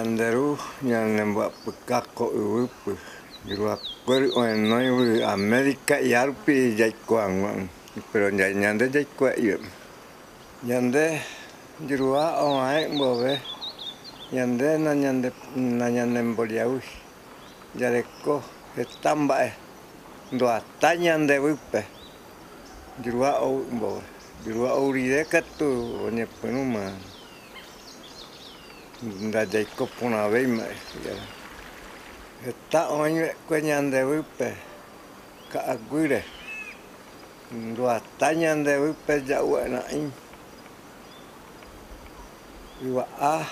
Ñande Ru ñanembo'apyka ko yvýpy, Juruakuéry ohenóigui América iárupi jaiko hag̃ua, péro ñande jaikuaa'ivéma. Ñande jurua og̃uahẽ mbove, ñande nañanemboriahúi, jareko heta mba'e ndoatái ñande vype, jurua ou mbove. Jurua ou rire katu oñepyrũma ndajaiko porãvéima. Heta oĩ va'ekue ñande vype ka'aguýre, ndoatái ñande vype ja'u va'erã'i yva'a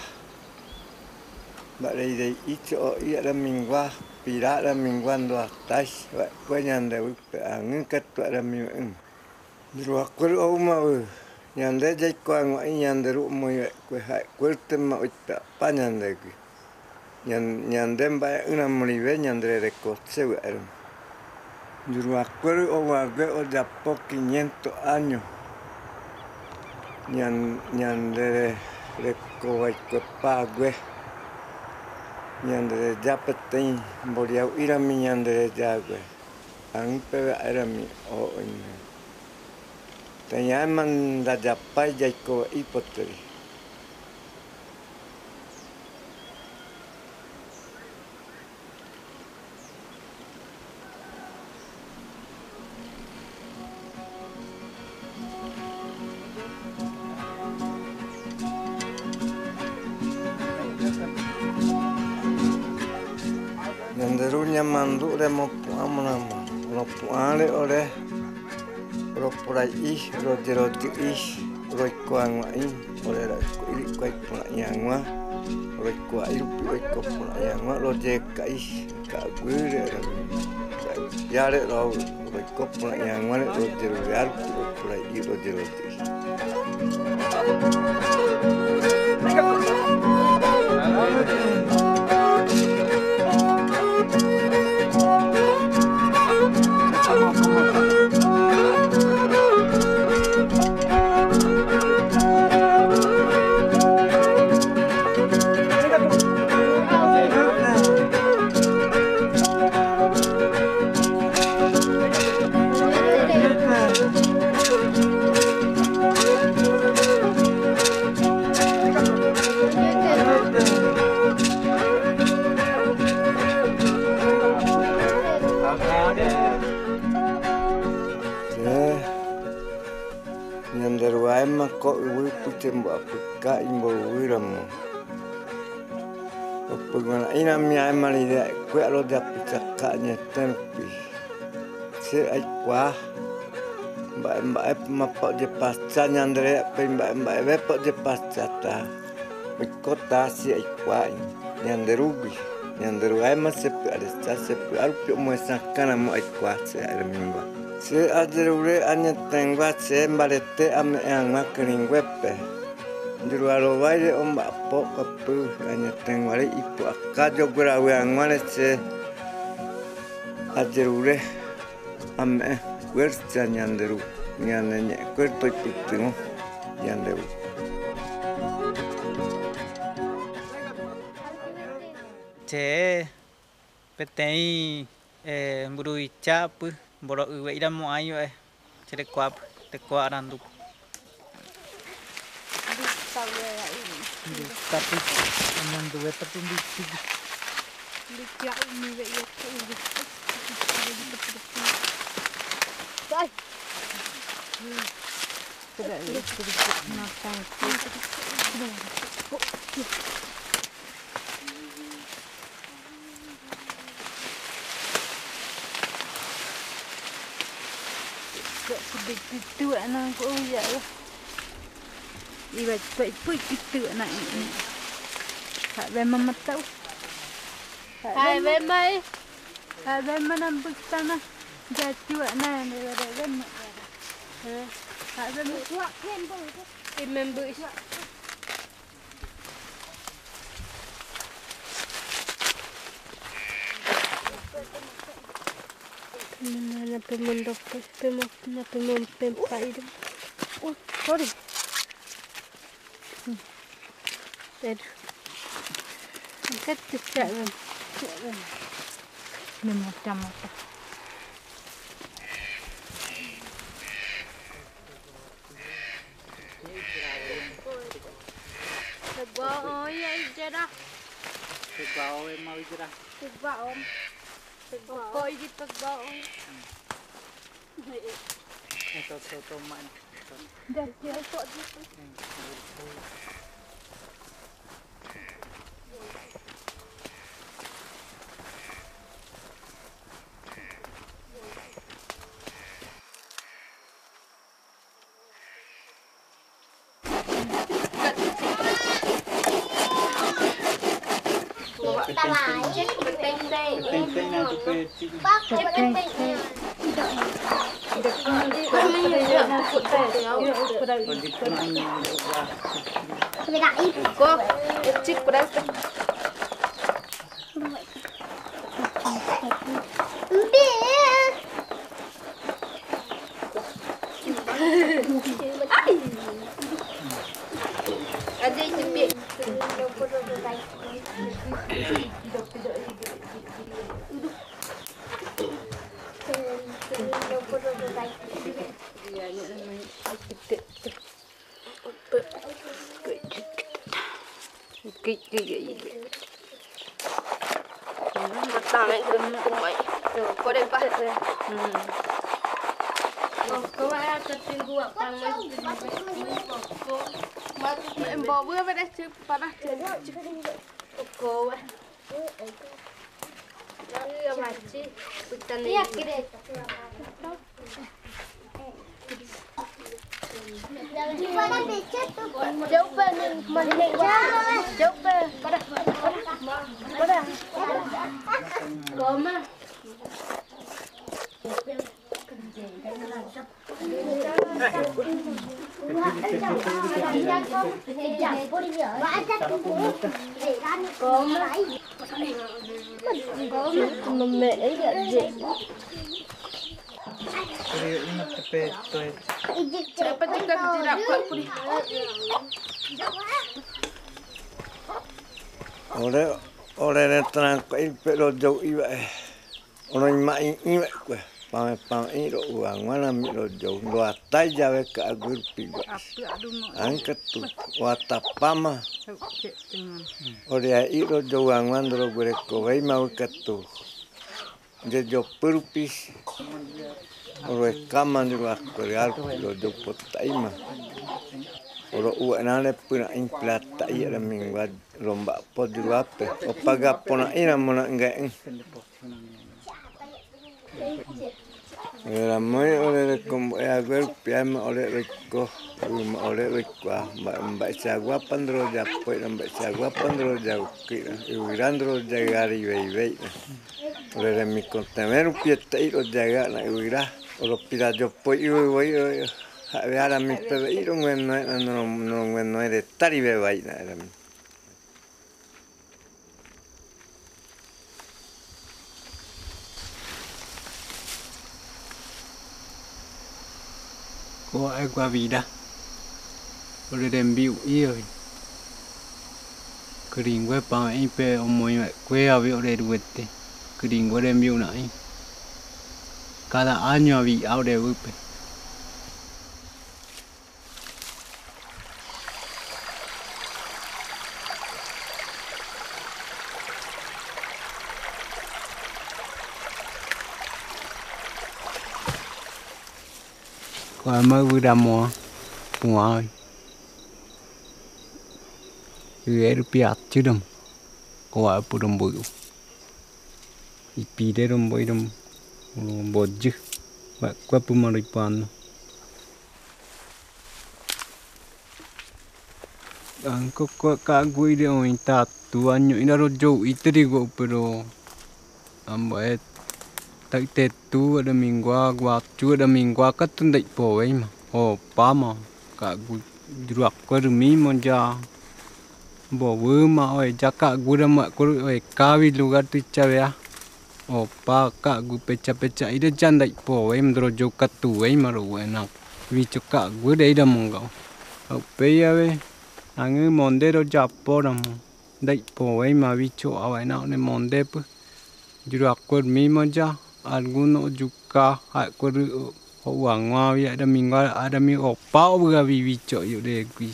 mba'ereirei'i cho'o'i aramingua, pira aramingua ndoatái va'ekue ñande vype ag̃y katu aramive'ỹma. Jeruakuéra oúmavy ñande jaikuaag̃ua'i ñande Ru omoĩva'ekue ha'ekuértema oipe'apa ñandégui. Ñande mba'e'ỹramo rive ñande rerekose vy'áramo. Jeruakuéra oguague ojapo quinientos áño ñande rekovaikuepague. Ñande reja peteĩ mboriahu'írami ñande rejague. Ag̃ui peve ha'érami oho oime. Teñaéma ndajapái jaikove'i poteri. Ñande Ru Ñamandu remopu'ãmoramo, ropu'ãre ore roporai'i, rojeroky'i, roiko hag̃ua'i, ore ra'yku'i rikuái porã'i hag̃ua, roikuaa'i rupi roiko porã'i hag̃ua, rojeka'i ka'aguýre, ka'aguýre roiko porã'i hag̃uáre rojerovia rupi roporai'i rojeroky'i. Che, Ñanderuaéma ko yvýpy chembo'apyka imboyvýramo. Opyguara'írami aéma rire ha'ekue arojapychaka añete rupi. Che aikuaa mba'e mba'émapa ojepacha ñande rérape mba'e mba'evépa ojepacháta oikóta che aikuaa ñande Rúgui. Ñande Ruáema che py'arecha che py'a rupi omohesakãramo aikuaa che ha'e remimba. Che ajerure añetẽgua che mbarete ame'ẽ hag̃ua kyrỹinguépe. Njuruarováire omba'apo kapy añetẽguare ipu'aka joguerague hag̃uáre che Ajerure ame'ẽ fuerza ñande Ru, ñane ñe'ẽkuéra toipytyvõ ñande Ru. Che peteĩ mburuvichapy mboro'yve'iramo'ãi va'e che rekuaápe, teko arandúpe. Ore pero yo iba Ko'ã guavira orerembi'u'i kyringue pa'ĩpe omoĩva'ekue avei oreruete kyringue rembi'urã'i cada año avy'a orevýpe. Ko'ág̃a yvyramo'ã pu'ãvi yvérupi atýramo ko'ápe romboy'u ipire rombojy mba'ekuépyma roipohãno. Ka'aguyre oĩta año'íra rojo'íterigua upéro ambue taitetu remingua guachu remingua katu ndaipovéima opáma ka'aguy ruakuerumíma ja mbovýma oheja ka'aguýramo ohekávi lugar tuichavea opa ka'aguy pechapecha'íre ja ndaipovéima ndorojokatuvéima roguena vicho ka'aguy reíramonga'u ha upéi ave ag̃ui monde rojapóramo Ndaipovéima vícho ho'ava'erã onemondépy juruakuérmíma ja alguno ojuka ha'ekuéra ho'u hag̃uávi arami opa ovy'avi vícho'i oregui.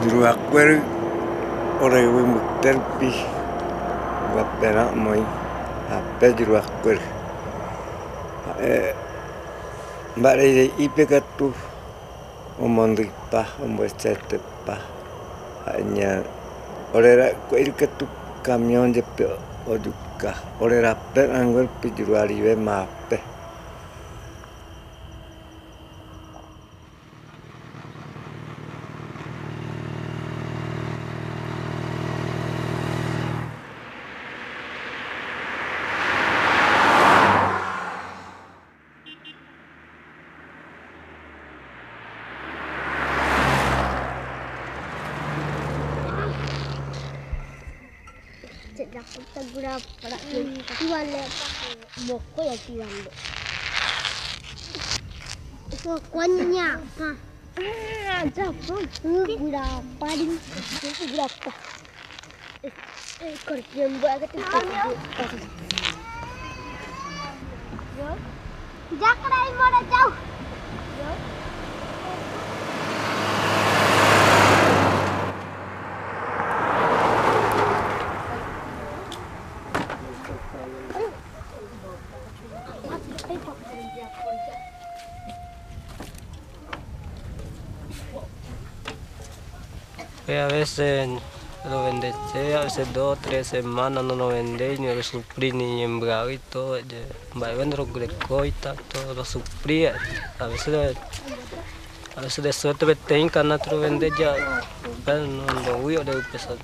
Juruakuéra ore yvy mbyte rupi guaperã omoĩ hape juruakuéra. Ha'e mba'ereireípe katu omondyipa, omboechaetepa ha'eña ore ra'ykuéry katu camión jepe ojuka ore rape rãngue rupi juruarive maape. A veces lo vende, a veces 2 o 3 semanas no lo vende, ni lo sufrí ni embriago y todo. Todo lo sufrí. A veces de suerte me tengo que lo vende ya, pero no lo voy a empezar.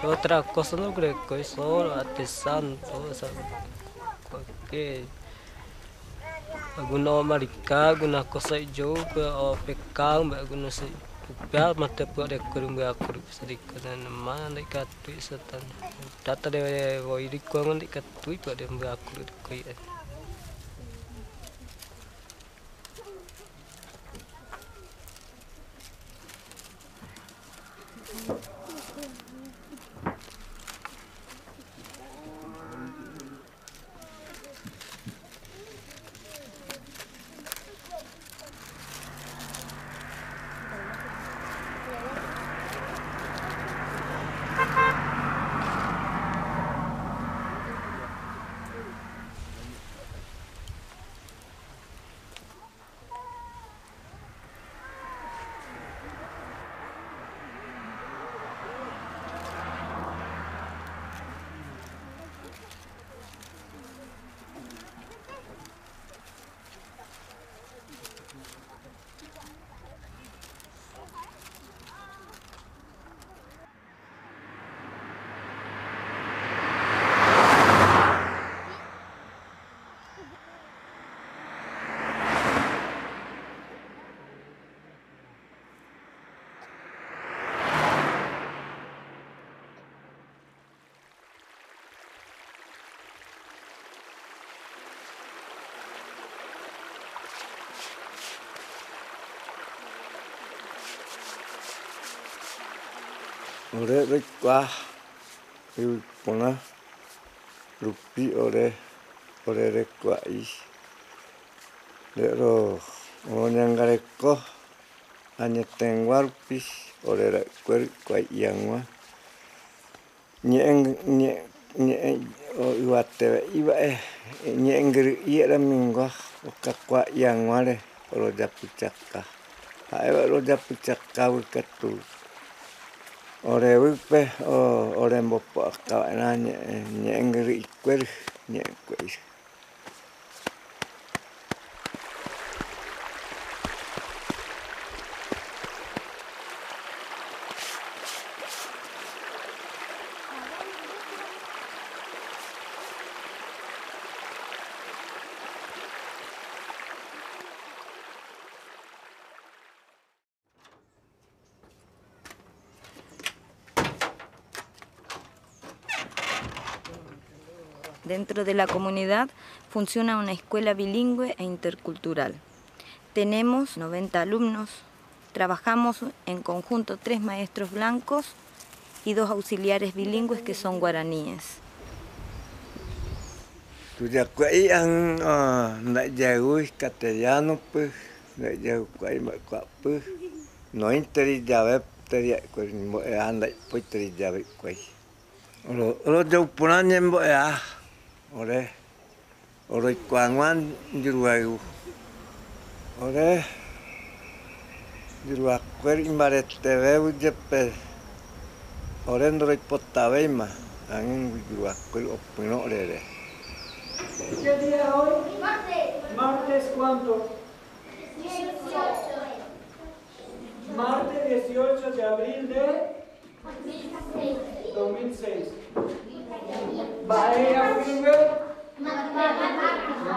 Otra cosa no creo que solo artesano, todo eso, porque algunos maricá, algunas cosas yo, o pescado, algunos más te puede recurrir a trata de ir con Ore roikuaa yvyporã rupi ore orerekua'i. Ore Oroñangareko añetengua rupi ore ra'ykuéra hikuái hag̃ua ñe'ẽ yvateve'íva'e ñe'ẽngyry'i ramingua okakuaa'i hag̃uáre orojapychaka ha'éva orojapychakágui katu orevýpe orembopu'akava'erã ñe'ẽngyry'ikuéra ñe'ẽkuéra. Dentro de la comunidad funciona una escuela bilingüe e intercultural. Tenemos 90 alumnos, trabajamos en conjunto 3 maestros blancos y 2 auxiliares bilingües que son guaraníes. Tuyakuái ndajayvy castellano py, ndajaykuái mba'ekuaapy, noĩnteri jave teria'ekue mbo'eha ndaipóiteri jave hikuái. Orojouporã ñembo'eha ore oroikuaag̃ua juruayvu. Ore juruakuéra imbaretevégui jepe ore ndoroipotavéima ag̃ui juruakuéra opyrõ orere. ¿Qué día es hoy? Martes. ¿Martes cuánto? 18. Martes 18 de abril de 2006. 2006. ¿Va a ir? Matemática.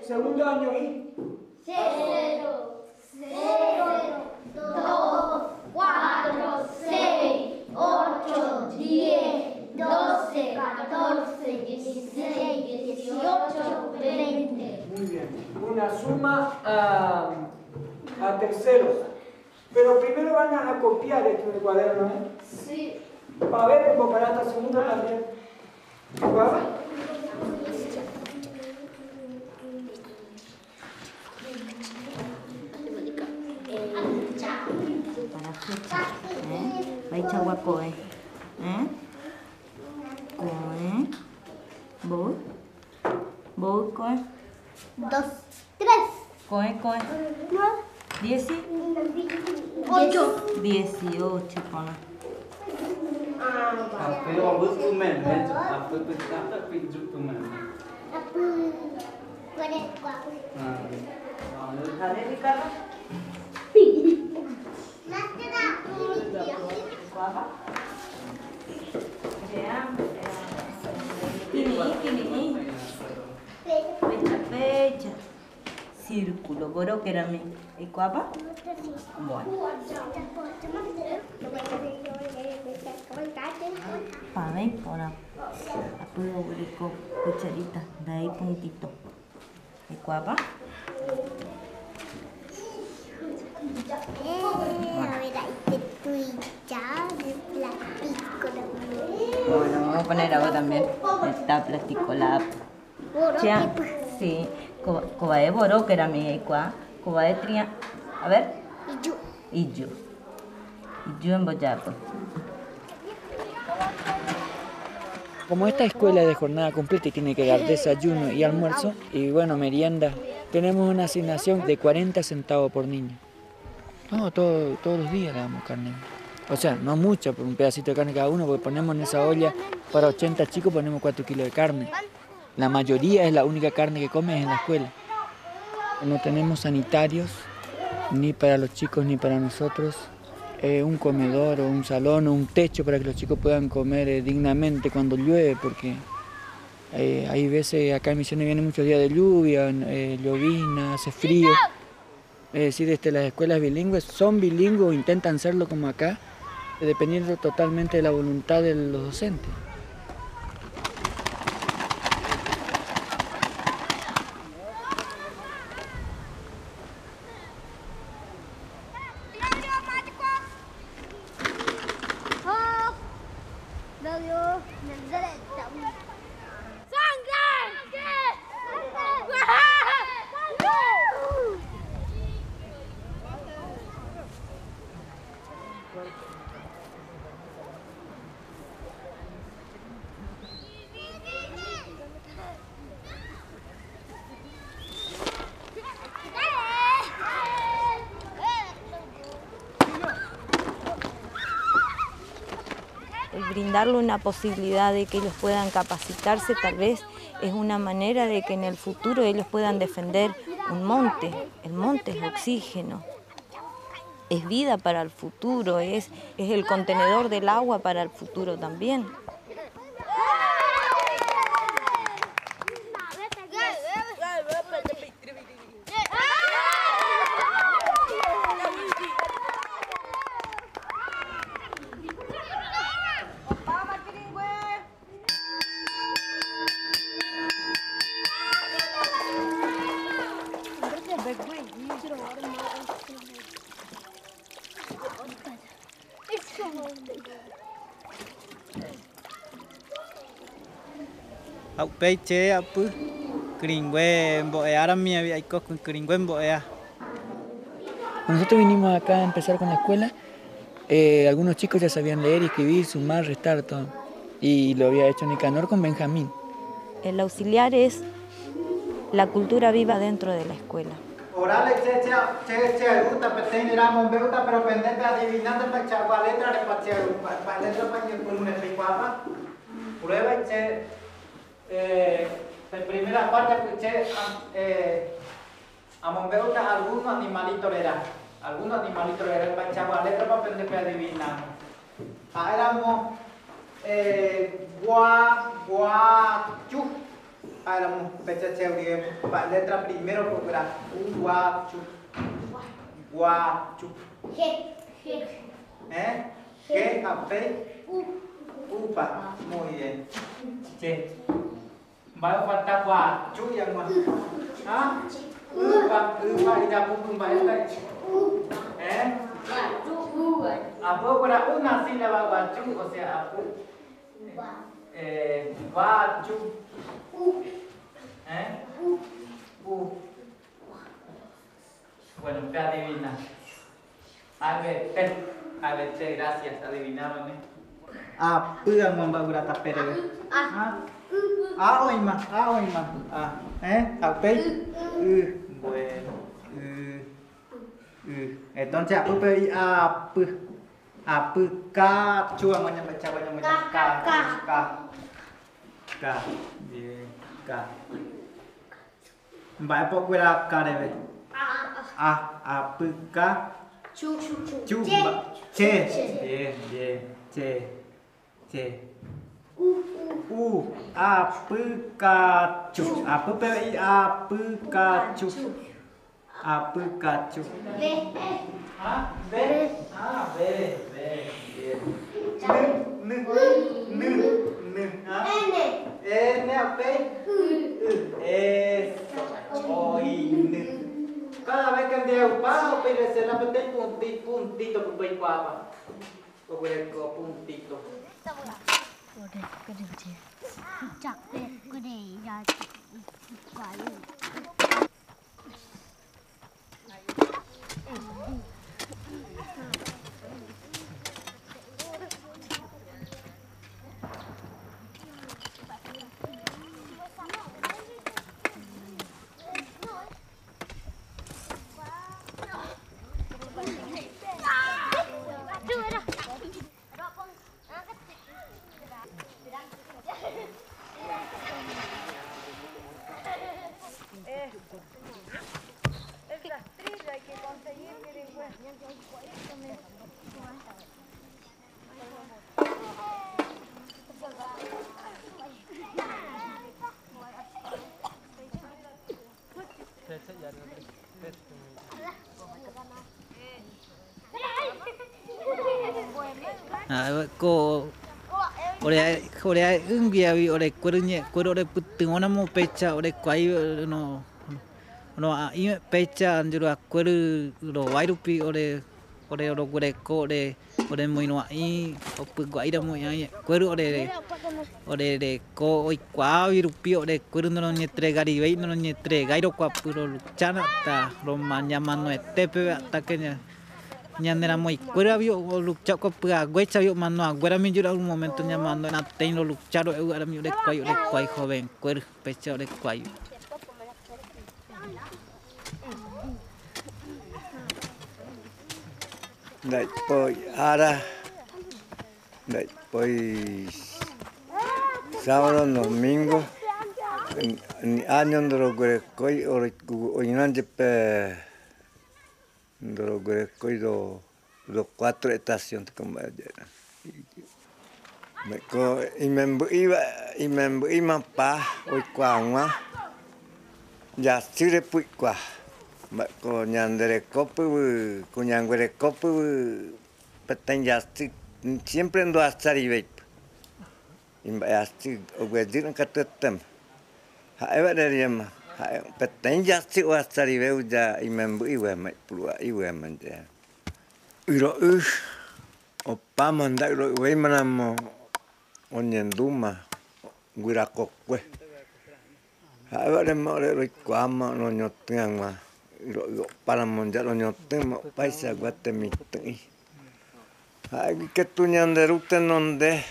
Segundo año y 0, 0, 2, 4, 6, 8, 10, 12, 14, 16, 18, 20. Muy bien. Una suma a terceros. Pero primero van a copiar esto en el cuaderno, ¿eh? Sí. Para ver cómo para esta segunda también. ¿Guapa? Para fecha, ¿eh? Vaichagua koe. ¿Eh? Koe. Voy. Voy, koe. 2, 3. Koe, koe. 9. 10. 8. 18, pona. A ver, Ricardo. Fecha, fecha. Círculo, boro que era mi. ¿Y cuapa? Bueno. Pa ver, por apoyo oblicuo, cucharita, de ahí puntito. ¿Y cuapa? Bueno, vamos a poner agua también. Está plasticolada. Ya, sí. Coba de boro, que era mi icua. Coba de tria. A ver. Y yo. Y yo. Y yo en Boyapo. Como esta escuela es de jornada completa y tiene que dar desayuno y almuerzo, y bueno, merienda, tenemos una asignación de 40 centavos por niño. No, todos los días le damos carne. O sea, no mucha, por un pedacito de carne cada uno, porque ponemos en esa olla para 80 chicos, ponemos 4 kilos de carne. La mayoría es la única carne que comen en la escuela. No tenemos sanitarios, ni para los chicos ni para nosotros. Un comedor o un salón o un techo para que los chicos puedan comer dignamente cuando llueve, porque hay veces acá en Misiones vienen muchos días de lluvia, llovizna, hace frío. Es decir, las escuelas bilingües son bilingües o intentan serlo como acá, dependiendo totalmente de la voluntad de los docentes. El brindarle una posibilidad de que ellos puedan capacitarse tal vez es una manera de que en el futuro ellos puedan defender un monte. El monte es oxígeno, es vida para el futuro, es el contenedor del agua para el futuro también. Upéi che apy kyrỹingue mbo'ehára aiko kyrỹingue mbo'eha. Cuando nosotros vinimos acá a empezar con la escuela, algunos chicos ya sabían leer, escribir, sumar, restar, todo. Y lo había hecho Nicanor con Benjamín. El auxiliar es la cultura viva dentro de la escuela. Orale, che, che, che, che, gusta, peteño, era mombe, gusta, pero pendiente adivinando pa chagua letra de pa che, pa, pa letra pa ñe, por una picuapa. Prueba, che, la primera parte, pues, che, a mombe, gusta, algunos animalitos era, algunos animalitos era pa chagua letra pa pendiente adivinando. Ah, éramos, gua, gua, chu. Ah, éramos pecha che, uri, pa letra primero, porque era u, gua, chu. Gua, chu. G, G. ¿Eh? G, A, P, U. Upa, muy bien. Che. Va a faltar gua, chu y agua. ¿Ah? Upa, upa, y ya pum, pum, va, esta. ¿Eh? A poco era una sílaba guachu, o sea, a pu. Guachu. ¿Eh? U. Bueno, te adivina. A, B, T. A, B, T, gracias, adivinaron, ¿eh? A, P, A, M, B, A, P, R, B. A, A, O, I, M, A, O, I, M, A. ¿Eh? A, P, U. Bueno, U, U. Entonces, A, P, P, I, A, P. A, P, K, Chu, A, M, M, Ch, A, M, M, K, K, K. Bien, K. Va a poco era K, R, B. A, A, P, K. Chu, chu, chu. Chu, Che. ba, che. Bien, bien. Che, che. U, U. U, A, P, K, chu. A, P, P, I, A, P, K, chu. A, P, K, chu. B. A, B. A, B, B. Bien. N, N, N, N. A. N. N, A, P. U. S, O, I, N. Cada vez que andé ocupado, pero se la metí puntito, puntito, puntito, y guapa. O puntito. Ah, ko ore ore ungia vi ore kuerñe kuero ore putuna mo pecha ore kwai no no a i pecha andro a kueru ro wairupi ore Ore roguereko ore oremoirũa'i opygua'íramo kuéra ore orereko oikuaávi rupi orekuéra noroñentregarivéi noroñentregái rokuapy roluchána ta romañamanoetépeve hasta que ñaneramoikuéravi olucha kuapyhaguéichavi omanohaguérami jura un momento ñamano natẽi rolucha ro'éguarami orekuái orekuái jovenkuéra péicha orekuái. Ndaipói ára, ndaipói sábado, domingo, ni año ndoroguerekói oĩrõ jepe ndoroguerekói do cuatro estación ko imemby'íva imemby'ímapa oikuaa hag̃ua jasy repu'ikuaa mba'eko ñanderekópy kuñanguerekópy peteĩ jasy siempre ndohasarivéipa imba'e'asy oguejýrõ katuetéma ha'éva ha'e peteĩ jasy ohasarive ja imemby'íguema ipuru'a'íguema yro'y opáma nda'yro'yvéimaramo oñendúma guyrakokue ha'évarema ore roikuaáma roñotỹ hag̃ua yro'y opáramo ja roñotỹma opaichagua temitỹ'i ha'égui katu ñande ru tenonde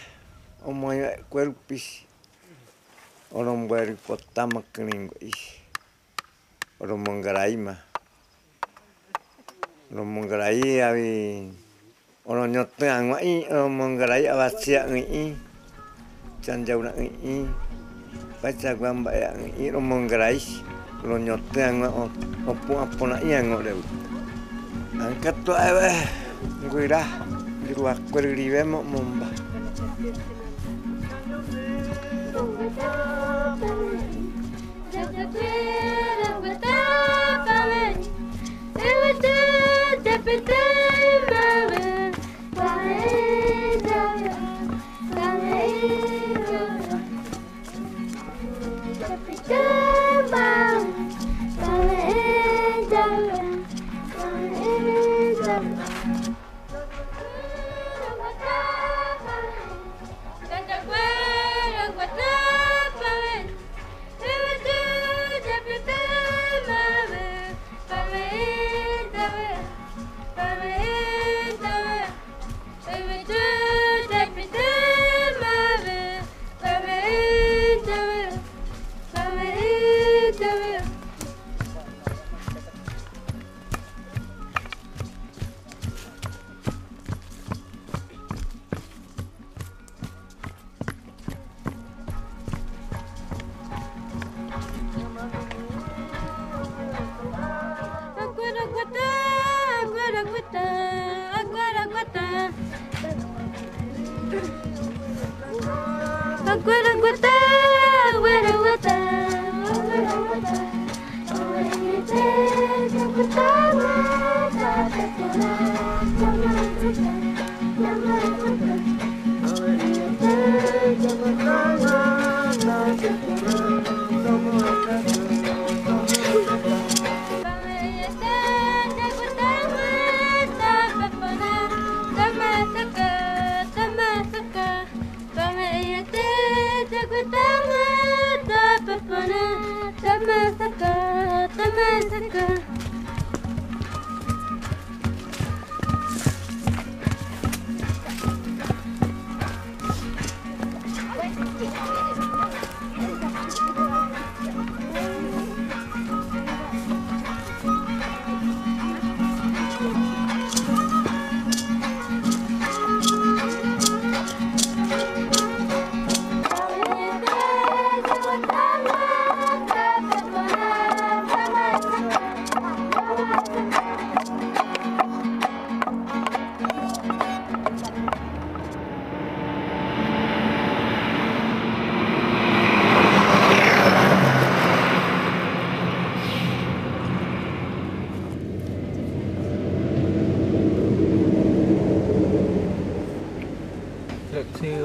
omoĩva'ekue rupi oromboerypotáma kyrỹingue'i oromongaraíma romongarai avi oroñotỹ hag̃ua'i romongarai avasia'ỹi'i chanjaura'ỹi'i opaichagua mba'e'ỹi'i romongarai roñotỹ hag̃ua opu'ãporã'i hag̃ua oréve ág̃akatu ha'éva guyra juruakuéryrivéma omomba.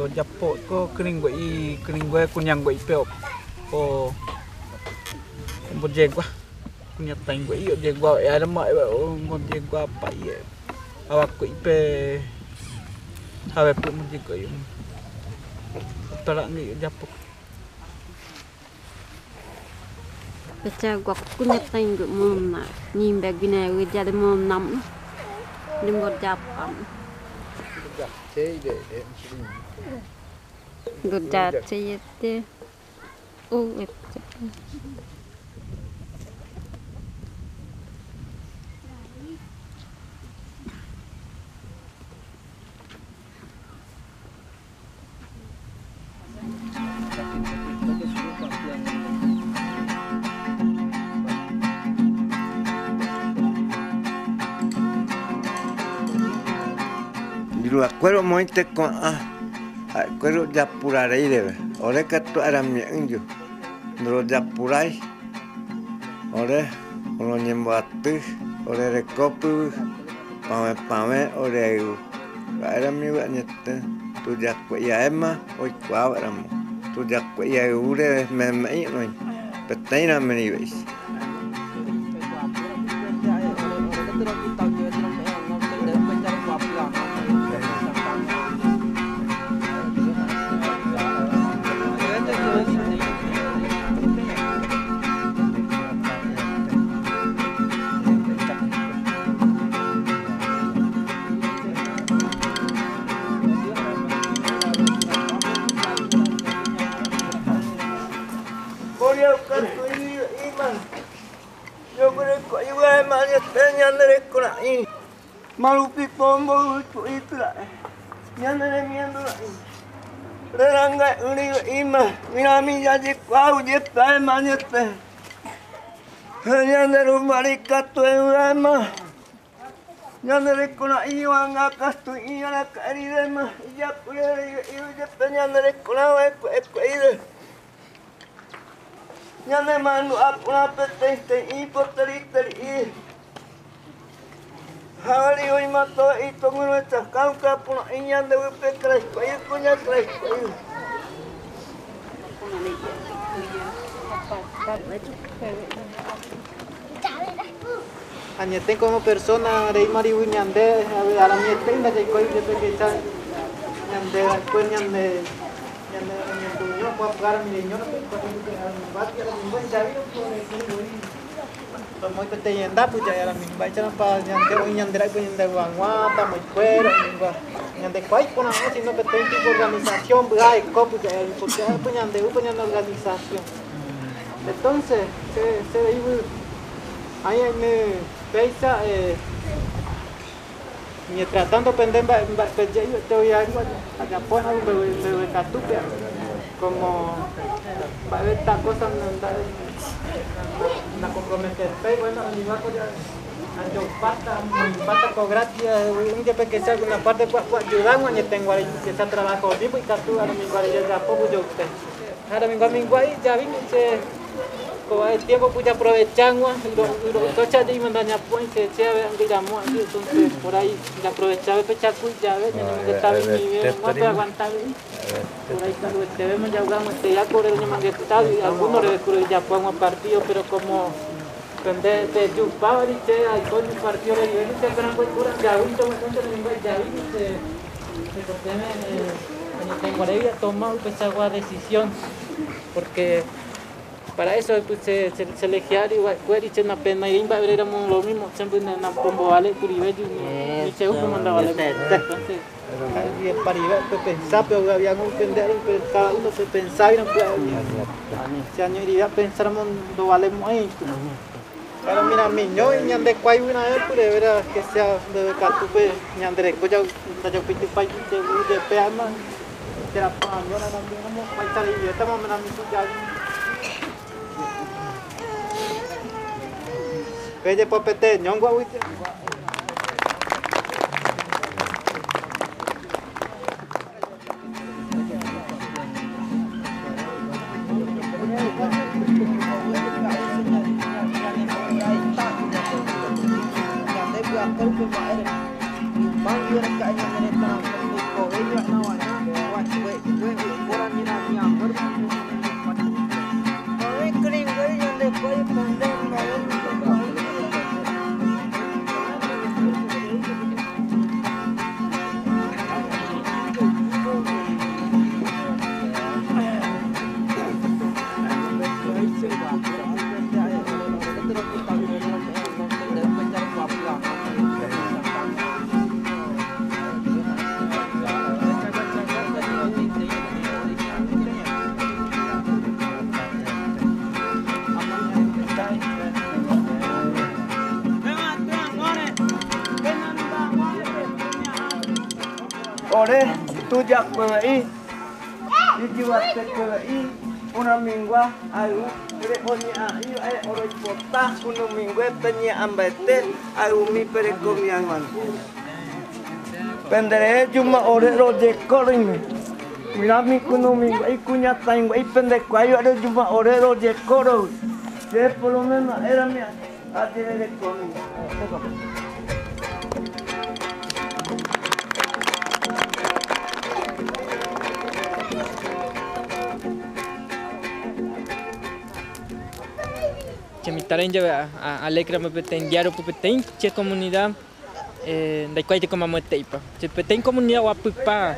Ojapo ko kyrỹingue'i kyrỹingue kuñangue'ipe o ombojegua kuñataĩngue'i ojegua árama ombojeguapa'i. Avakuipe javepy mojeko upearãngue ojapo. Juruakuéra omoĩte ko'ã ha'ekuéra ojapurarei reve. Ore katu aramie'ỹju ndorojapurái ore roñemboaty ore rekópyvy pavẽpavẽ oreayvu. Ha'éramive añete tujakue'iaéma oikuaáva'eramo tujakue'iayvu reve meme'i oĩ peteĩrame rive'ícha. Añete como persona rei maribu ñande aramiete ndajaikói jepe ñande después ñande ñande ñanduño kuapuára mireño muy peteĩ hendápe aramimba ñande oĩ ñandera'y ñande guaguata moikuéra ñandekuái porãve sino peteĩ tipo organización vy'a ekópy porque ha'e ñande'úpe ñane organización. Entonces se veívy ahí aime péicha mientras tanto pende mba'e mbeguekatúpe como mba'e esta cosa na comprometer bueno anjopata ko gratis un jepe que sea alguna parte ayudar tengo que sea trabajo vivo y katu aramingua jajapo usted aramingua mingua ya vi che como el tiempo pues aprovechamos y lo tocha de mandaña puente che digamos entonces por ahí ya aprovechaba pechacu ya ve tenemos que estar bien no puede aguantar por ahí cuando te vemos ya jugamos ya por el manguetado y algunos le ya jugamos partido pero como pende te chupaba y che al coño partido le digo che gran cura ya un toma contra el ya vi se se tengo toma pues agua decisión porque para eso pues se elegía igual y una pena y iba a ver éramos lo mismo siempre en la pombo vale curibello y se uno mandaba entonces y para ir pues pensar pero había un entender cada uno se pensaba y no se año iría pensáramos no valemos ahí pero mira mi ño y ñande cuay una vez pues de veras que sea de catupe ñande ya ya piti pay de peama de la pañona también como paitar y estamos mira mi ya Pede popete ñongua uite. Ore tujakueve'i ijyvatekueve'i unamingua ayvu oñe'ã'i va'e oroipota kunumingue peñe'ãmbaete ayvumi perekomiag̃ua. Penderehe juma ore rojeko roime. Mirami kunumingue ikuñataĩngue ipendekuái va'e juma ore rojeko roy. Che por lo menos erami ajererekomi. Che mitãre jave alegrame peteĩ diario peteĩ che comunidad ndaikuaái mamoetéipa. Che peteĩ comunidad oguapypa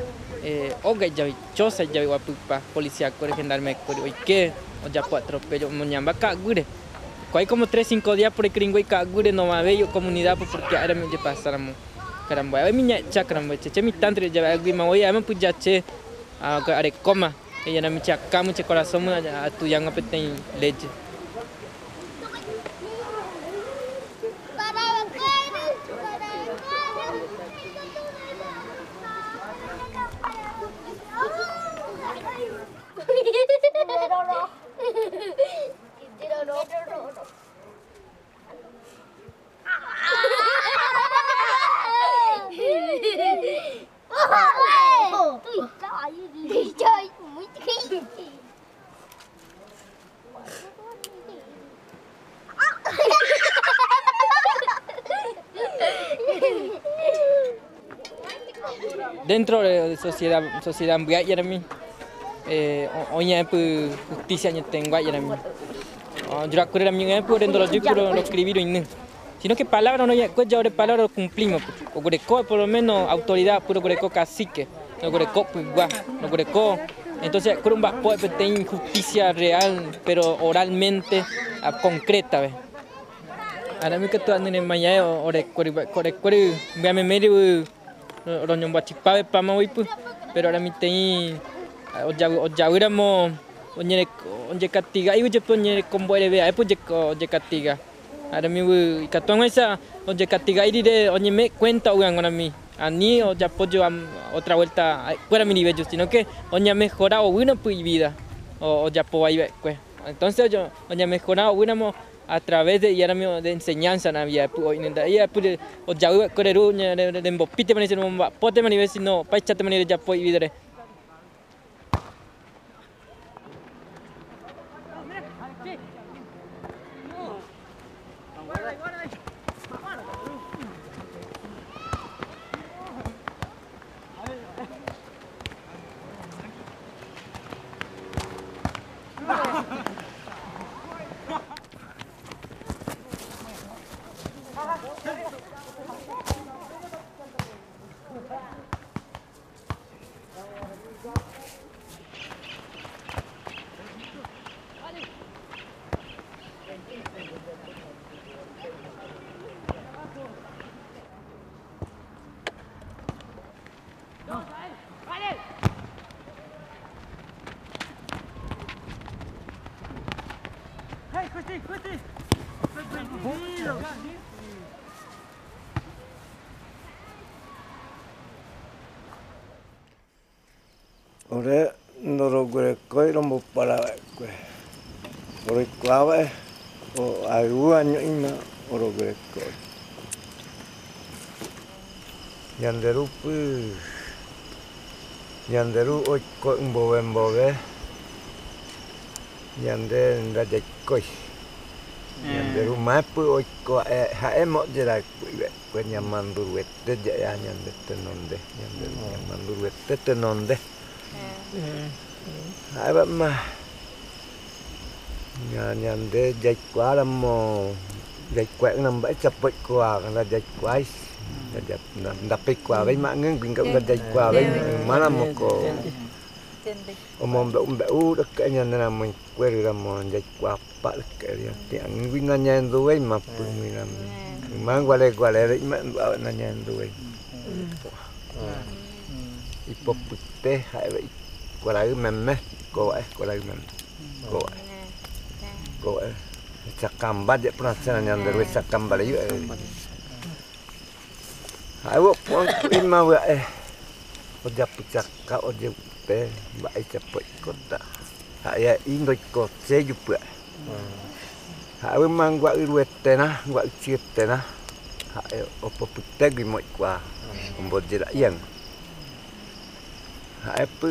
óga ijave choza ijave oguapypa policía kuéra gendarme kuéra oike ojapo atropello omoñamba ka'aguýre. Kuaái como 3 5 días por gringo ka'aguýre novavéi comunidad porque árami ojepasáramo karambo'e. Avei miñaecha karambo'e che che mitãnte jave ag̃uima voi aéma pyja che arekóma he'írami che akãme che corazóme atujág̃ua peteĩ léye. Dentro de sociedad sociedad mbya'yerami oñe'ẽpy justicia añetengua'yerami jurakuérami oñe'ẽpy orendorojýpy roescribir sino que palabra no ya ore palabra lo cumplimos oguereko por lo menos autoridad puro oguereko cacique oguereko pygua oguereko entonces kurumba'apo peteĩ justicia real pero oralmente concreta ve arami katu anyremañae orekuéry mbyamemére roñomboachipáve pamavoipy pero aramitei ojavýramo ojekatiga'ígui jepe oñerekombo'ereve aépe ojekatiga aramívy ikatu hag̃uáicha ojekatiga'í rire oñeme'ẽ cuenta ovy'ag̃uarami ani ojapo otra vuelta kuérami riveju sino que oñamejora ovy'ỹramo ivida ojapovai va'ekue entonces oñamejora ovy'ỹramo a través de iárami de enseñanza navia oinenda ojavy va'ekue reru rembopítemani romomba'apótemani sino opaichatemani rejapo ividare. Ore ndoroguerekói romboparava'ekue. Oroikuaáva'e ayvu año'íma oroguerekói. Ñanderúpy ñanderu oiko mbovembove ñande ndajaikói. Ñanderu mápy oiko ha'éma ojerakúiva'ekue ñamanduruete ja'e ñande tenonde ñanderu ñamanduruete tenonde. Ha'éva'ema ñande jaikuaáramo jaikuaa'ỹramo mba'éichapa oikuaa ndajaikuaái ndapeikuaavéima ag̃agui ndajaikuaavéima ymáramoko omombe'umbe'u raka'e ñane ramoikuéramo jaikuaapa raka'e ag̃agui nañahenduvéima py'ỹiramo yma guare guarére imandu'áva nañahenduvéima ipopyte ha'éva kuarahy meme kova'e kuarahy meme kova'e kova'e hesakãmba jeporãsérã ñanderu hesakãmbarei ha'évo opu'ã vy'a'e Ojapychaka ojepe mba'éichapa oikóta ha'ea'i ndoikoséi pya'e. Ha'éma gua'yrueterã, gua'ychyeterã ha'e opopytéguima oikuaa ombojera'íag̃a. Ha'épy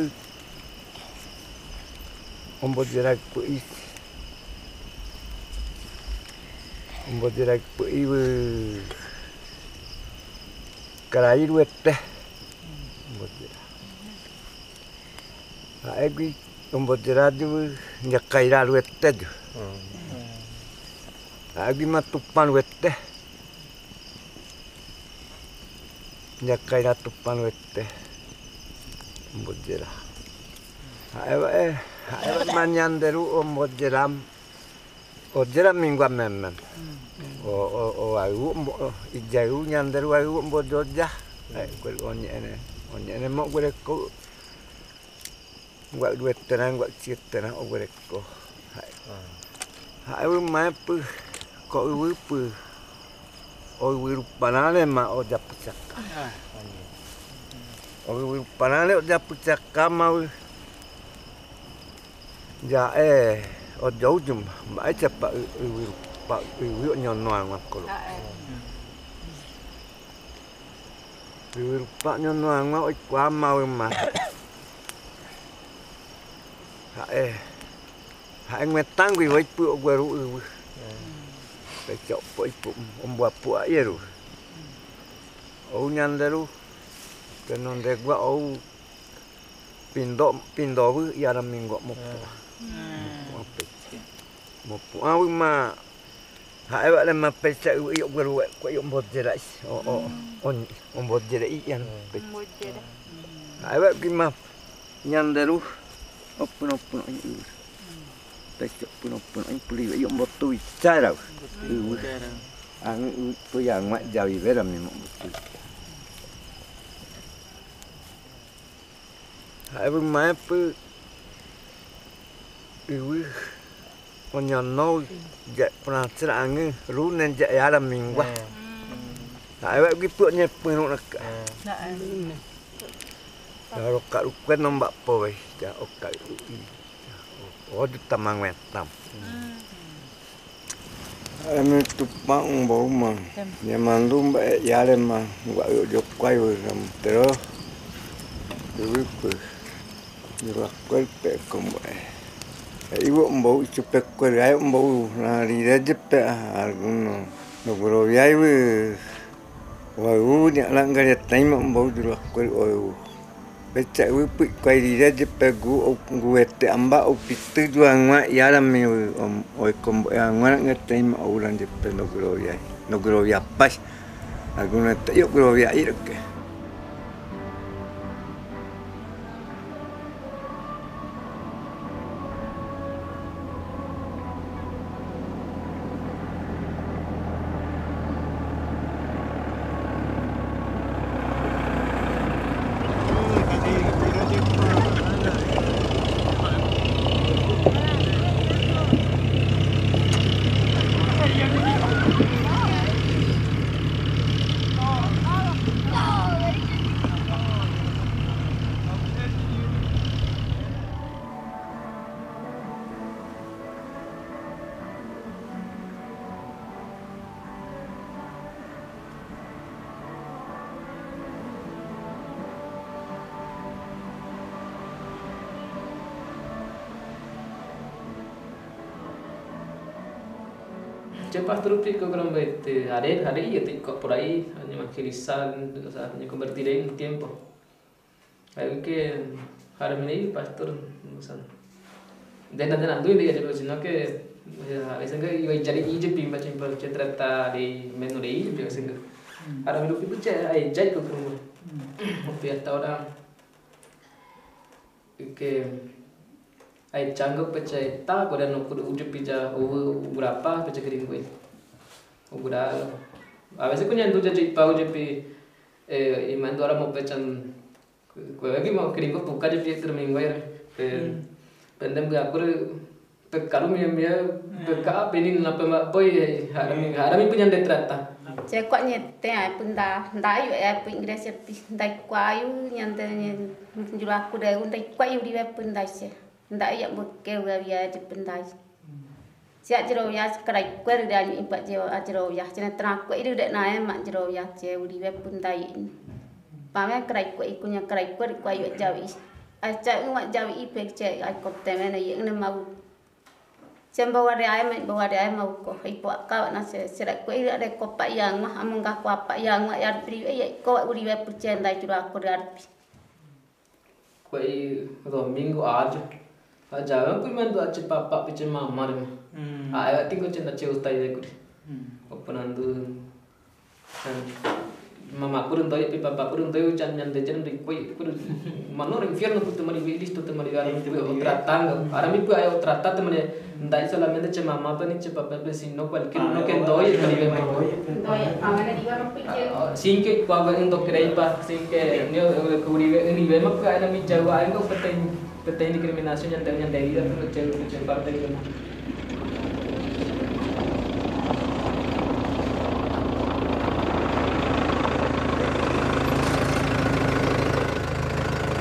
ombojeraypy'i ombojeraypy'ívy karai ruete ombojera. Ha'égui ombojerajúvy ñakaira ruetéju. Ha'éguima Tupã ruete. Ñakaira Tupã ruete ombojera. Ha'éva'e ha'éva'e ñande ru ombojera ojera mingua meme. Oayvu ijayvu ñande ru ayvu ombojoja ha'ekuéra oñe'ẽre oñe'ẽremo oguereko gua'yrueterã gua'ychyeterã oguereko ha'e. Ha'évy maépy ko yvýpy oyvyruparãrema ojapychaka. Oyvyruparãre ojapychakámavy ja'e ojoújuma mba'éichapa yvyrupa yvy oñono hag̃ua koropi. Yvyrupa oñono hag̃ua oikuaámavyma ha'e ha'eg̃uetãgui voipy ogueru yvy. Péicha opo omboapu'a'i ru. Ou ñande ru tenondegua ou pindo pindovy iaramingua mopu'ã. Mopu'ã péicha. Mopu'ãvyma ha'éva'erema péicha yvy ogueruva'ekue ombojera'i ombojere'i péicha. Ha'éva'ekuéma ñande ru opyrõpyrõ'i yvy. Péicha opyrõpyrõ'i pyryve'i ombotuicháravy yvy. Ag̃ui yvy py'ag̃ua javivéramimo ombotuicha. Ha'évymaépy yvy oñono ja'eporãse ra'ãngy lunes ja'eáramingua. Ha'éva'ekue oñepyrũraka'e. Rokarukue nomba'apovéi okay'u'i ojutamaguetã. Ha'émi Tupã omboúma ñamandu mba'e'árema gua'y ojokuáivy pero yvýpy yvakuépe ko mba'e. He'ívo ombou ichupekuéra ombou rire jepe alguno ndogueroviáivy oayvu ña'ãngaretãima ombou yvakuéra oayvu. Péicha yvýpy ikuái rire jepe guete amba oupity hag̃ua iárami oikombo'e hag̃ua ra'ãngaretãima oúrõ jepe ndogueroviái ndogueroviapái. Alguno te'i oguerovia'írõke. Che pastor pico creo que haré, haré y estoy por ahí evangelizar, o sea, me convertiré en un tiempo. Hay que haré pastor, o sea, de nada nada no sino que a veces que iba a echar y yo pimba chimpa che trata de menos de ir, pero que ahora me lo pico che ahí ya como estoy hasta ahora que hay chango pecha ta coreano ujo pilla u grapa pecha gringüe o gra a veces coña ndu ya pa ujo pi y mando ahora mo pechan cueve que mo gringo puka yo pi termingo pe pendem ga kur pe karu mi mi pe ka pinin na pe ma poi harami harami punya de trata. Che ko añete ae pynda nda'ayu ae py iglesia pi ndaikuaayu ñande jurakureu ndaikuaayu rive pyndai che nda'ayu amboyke avia che pyndai. Che ajerovia che karaikuére año'ĩpa ajerovia che netrãkue'i naéma ajerovia che urive pyndai. Pavẽ karaikue'i kuña karaikuére ikuaayu ajavi'i. Ahecha ỹva ajavi'i pe che aikotevẽne ye'ỹne mau. Che mboguare'aéma imboguare'aéma uko ipu'akáva'erã che che ra'ykue'i arekopa'i hag̃ua amongakuaapa'i hag̃ua hi'arupirive aikóva urive che ndaijurakuére rupi. Kue'i domingo ajo. Ajave kuimandu'a che papápe che mamárema. Ha'éva tiko che ndachegustaivékuri. Oporandu mamakúri ndoipe papakúri ndoi Ñandejára ndoikuái manóra infierno pu temarive listo temarive otratanga. Ahora mi pues otrata temarive ndai solamente che mamápe ni che papápe sino cualquier uno que ndoi marive sin que cuando ndo creipa sin que ni uribe uribe ma pues era mi chagua algo peteĩ discriminación ñande ñande vida pero che che parte de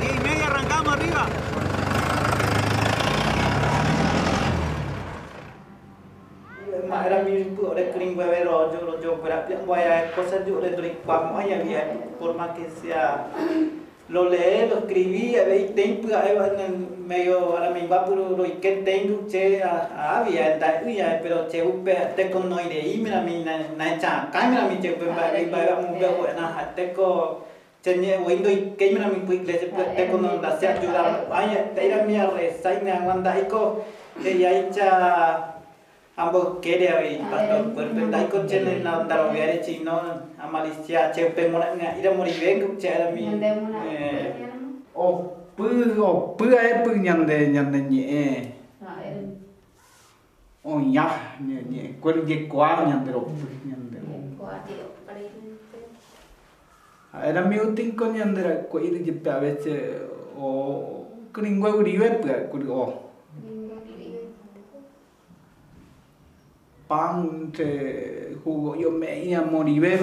Y media arrancamos arriba. Era mi ore kringüeve rollo rollo fuera voy cosas yo le doy cuamo ay había por más que sea lo leí, lo escribí, a tiempo en el medio a la misma puro lo que tengo che había ya pero che upe te con no iré mira mi na na cha kai mira mi che upe ba ba mu be na te ko che ñe windo y que mira mi iglesia te con no da se ayuda ay te ira mi reza y me aguanta y ko que ya hecha ambos quiere y pastor cuerpo ndaiko che na ndaroviare chino amalicia che upe mora ira morive che era mi Opy opy aepy ñande ñande ñe'ẽ oña ñe'ẽkuéra jekuaa ñande ropy ñande Era mi utinko ñande ra'ykue'i jepe a veces o kringue urive kuri o pan che jugo yo me ia morive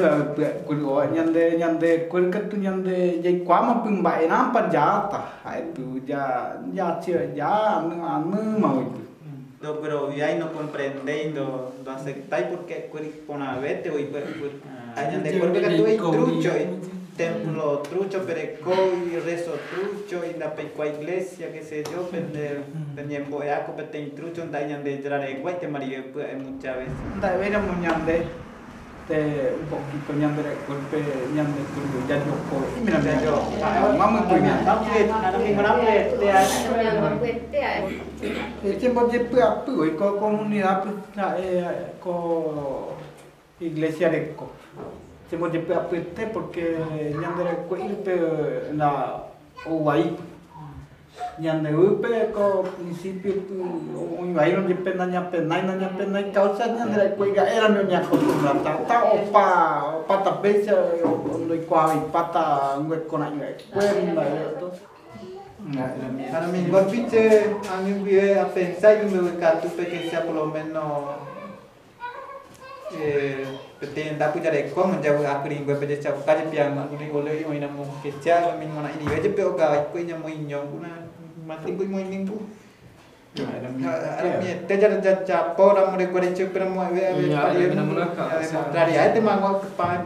kuri o ñande ñande kuéra katu ñande jaikuaáma py mba'erãpa játa ha'epy ya ya che ya anýma oipy No, pero y no comprendéis, no, no aceptáis porque ponavete o ñande cuerpo que tuve trucho, templo trucho, pereco y rezo trucho y la peicua iglesia, qué sé yo, pende peñemboeaco, pete trucho, nda ñande yaregua y te marive pues muchas veces. Nda'evéiramo ñande te un poquito ñande cuerpo ñande cuerpo ya yo ko mira Ya yo. mama pues Tiempo jepy'apy ko comunidad ko iglesia reko chembojepy'apyete porque ñande ra'ykue'ípe la oguaípy ñandevýpe ko principio oĩvaírõ jepe nañapenái nañapenái causa ñande ra'ykue'ira'érami oñacostumbrata ta opa opa tapéicha ndoikuaaveipáta nguekora'ỹva'ekue Ahora mi golpiche a mí vive a pensar y me voy a que sea por lo menos peteĩ ndapyjareko javy'ákuri pejechauka jepi ag̃ua oĩramo kecha lo mismo na'ĩrive jepe okavaikue ñamoiñókuna matĩko imoinimbu aramiete jajapóramo rekuareiche upéramo demostrariaetema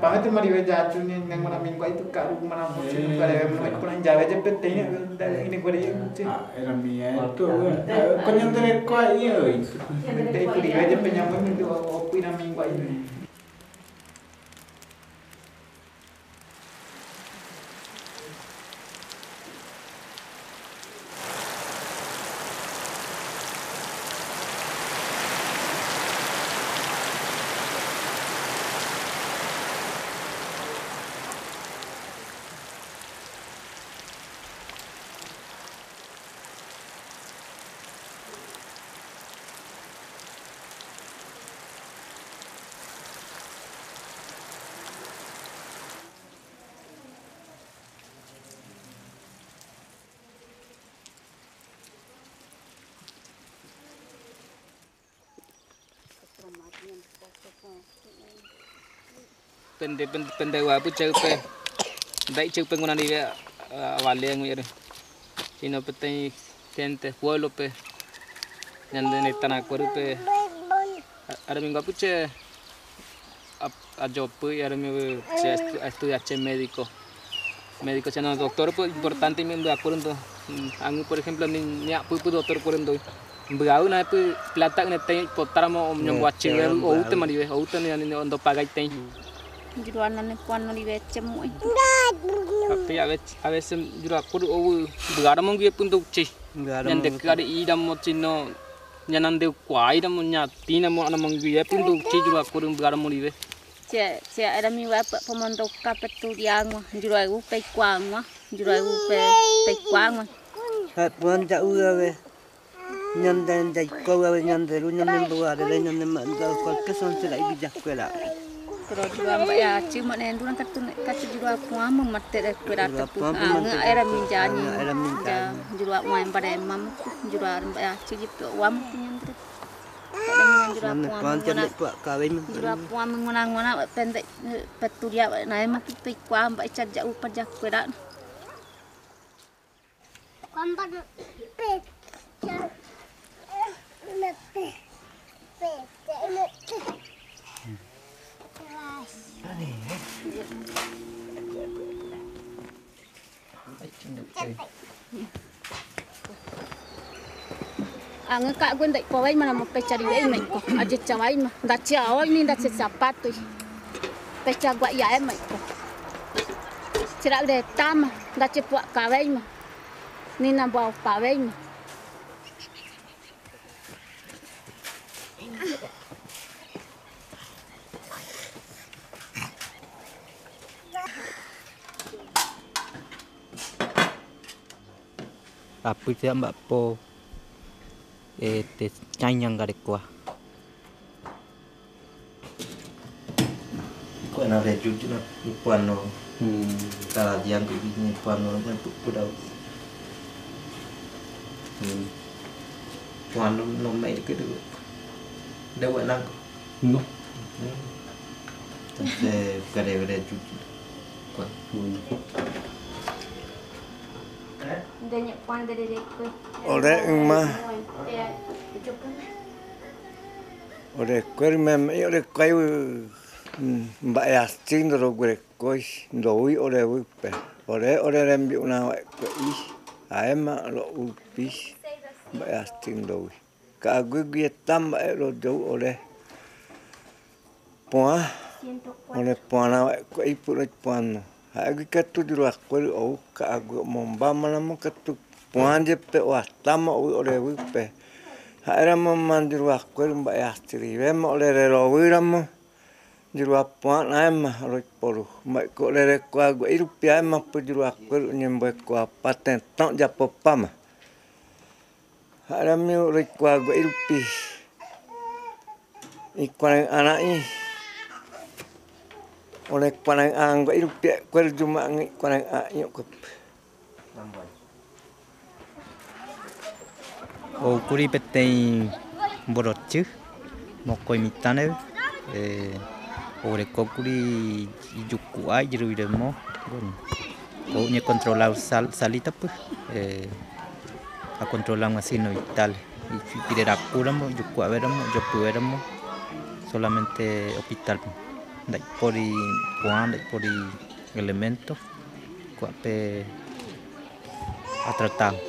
pavẽtema rive jachu ñañeg̃uarãmíngo aipykaru iporã jave jepe peteĩ irekuareiche Eramiento ko ñande reko a'i peteĩ kurive jepe ñamoimby opyrãmíngo a'i. Pende pende guapu cheupe ndai cheupe nguna nive avale nguyere sino peteĩ gente pueblo pe ñande netanakuérype aremi che ajopy aremi che estudia che médico médico che no doctor pues importante mi mbyakuéryndo angui por ejemplo ni ñapýpy doctor kuéryndoi mbyau na py plata netei ipotáramo ñomboachyve oútema rive oúta ni ndopagaitei. A veces yurakuru ou mbyáramo guive ndouchéi ñande ky'are'íramo sino ñanandekuaáiramo ñatĩramo anamonguive ndouchéi yurakuru mbyáramo rive. Che che eramiva pomondoka peturiag̃ua yuruayvu peikuaag̃ua yuruayvu peikuaag̃ua. Ha'eporã ja'úgave ñande jaikógave ñande ru ñanembovy'areve ñanemanda cualquier sonserã ivillakuéra. Pero yua mba'e'achy ma'ẽndúrã katu katu yuruapu'ãma mate'ekuéra katu ág̃a eramijáñi yurua'uã mbaremama yurua mba'e'achy jepe oguáma ñandere. Yuruapu'ãma g̃uarã pende peturia naéma peikuaa mba'éicha ja'úpa jakuéra. Anga ka'aguy ndaikuavéimaramo pecharivéimaiko ajechavaima ndacheaói ni ndachesapátoi pechagua'iaémaiko chera'yretáma ndachepu'akavéima ni namboaopavéima. Apyte amba'apo ñañangarekóa. Bueno, rejuju ipuano cada día ipuano ñapypyrau. Puano no me quiero de buenango. No. Entonces, creo juju. Ore yma orekuéra orekuái mba'e'asy ndoroguerekói ndoúi orevype ore orerembi'urã va'ekue'i ha'éma ro'úpi mba'e'asy ndoúi ka'aguýgui heta mba'e rojou ore pu'ã orepu'arã va'ekue roipu'ãno ha'égui katu juruakuéry ou ka'aguy omombámaramo katu pu'ã jepe ohasáma ou orevype ha'éramo juruakuéry mba'e'asyrivéma orererovýramo juruapu'ã'ãema roiporu mba'eko orerekuague'i rupi aéma juruakuéry oñembohekuaapa tetã ojapopáma ha'érami roikuaague'i rupi ikuarahy'ãrã'i orekuarahy'ãngue'i rupi ha'ekuéra juma'ỹi ikuarahy'ã'i okuépe. Oúkuri peteĩ mborochy mokõi mitã reve oguerekókuri ijuku'a ijeroviremo bueno oñecontrola salita-py acontrola signo vital ipirerakúramo ijuku'avéramo ijopyvéramo solamente hospital ndaipóri pohã ndaipóri elemento ko'ápe atratado.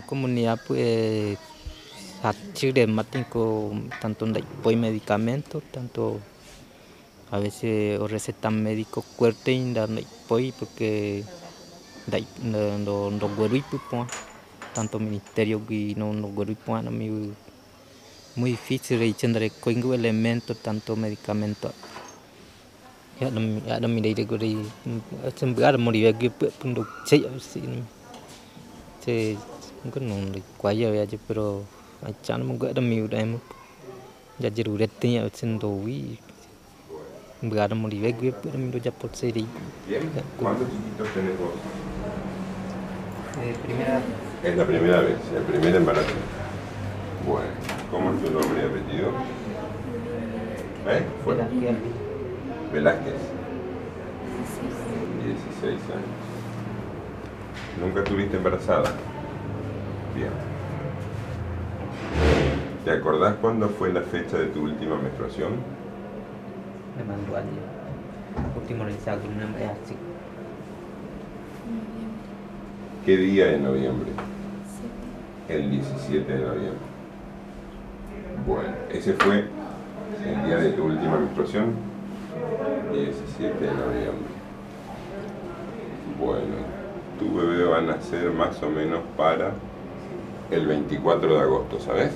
Comunidad pues tanto ndaipói medicamento, tanto a veces o recetan médicos fuerte y ndaipói porque ndoguerúi pypu'ã tanto ministerio gui ndoguerúi pu'ã muy difícil che ndarekói elemento tanto medicamento che ndaikuaái avei pero Bien, ¿cuántos chiquitos tenés vos? Primera. Es la primera vez, el primer embarazo. Bueno, ¿cómo es tu nombre y apellido? ¿Eh? Fuera. Velázquez. 16 años. ¿Nunca estuviste embarazada? Bien. ¿Te acordás cuándo fue la fecha de tu última menstruación? Me mandó al último así. ¿Qué día de noviembre? El 17 de noviembre. Bueno, ese fue el día de tu última menstruación. 17 de noviembre. Bueno, tu bebé va a nacer más o menos para el 24 de agosto, ¿sabes?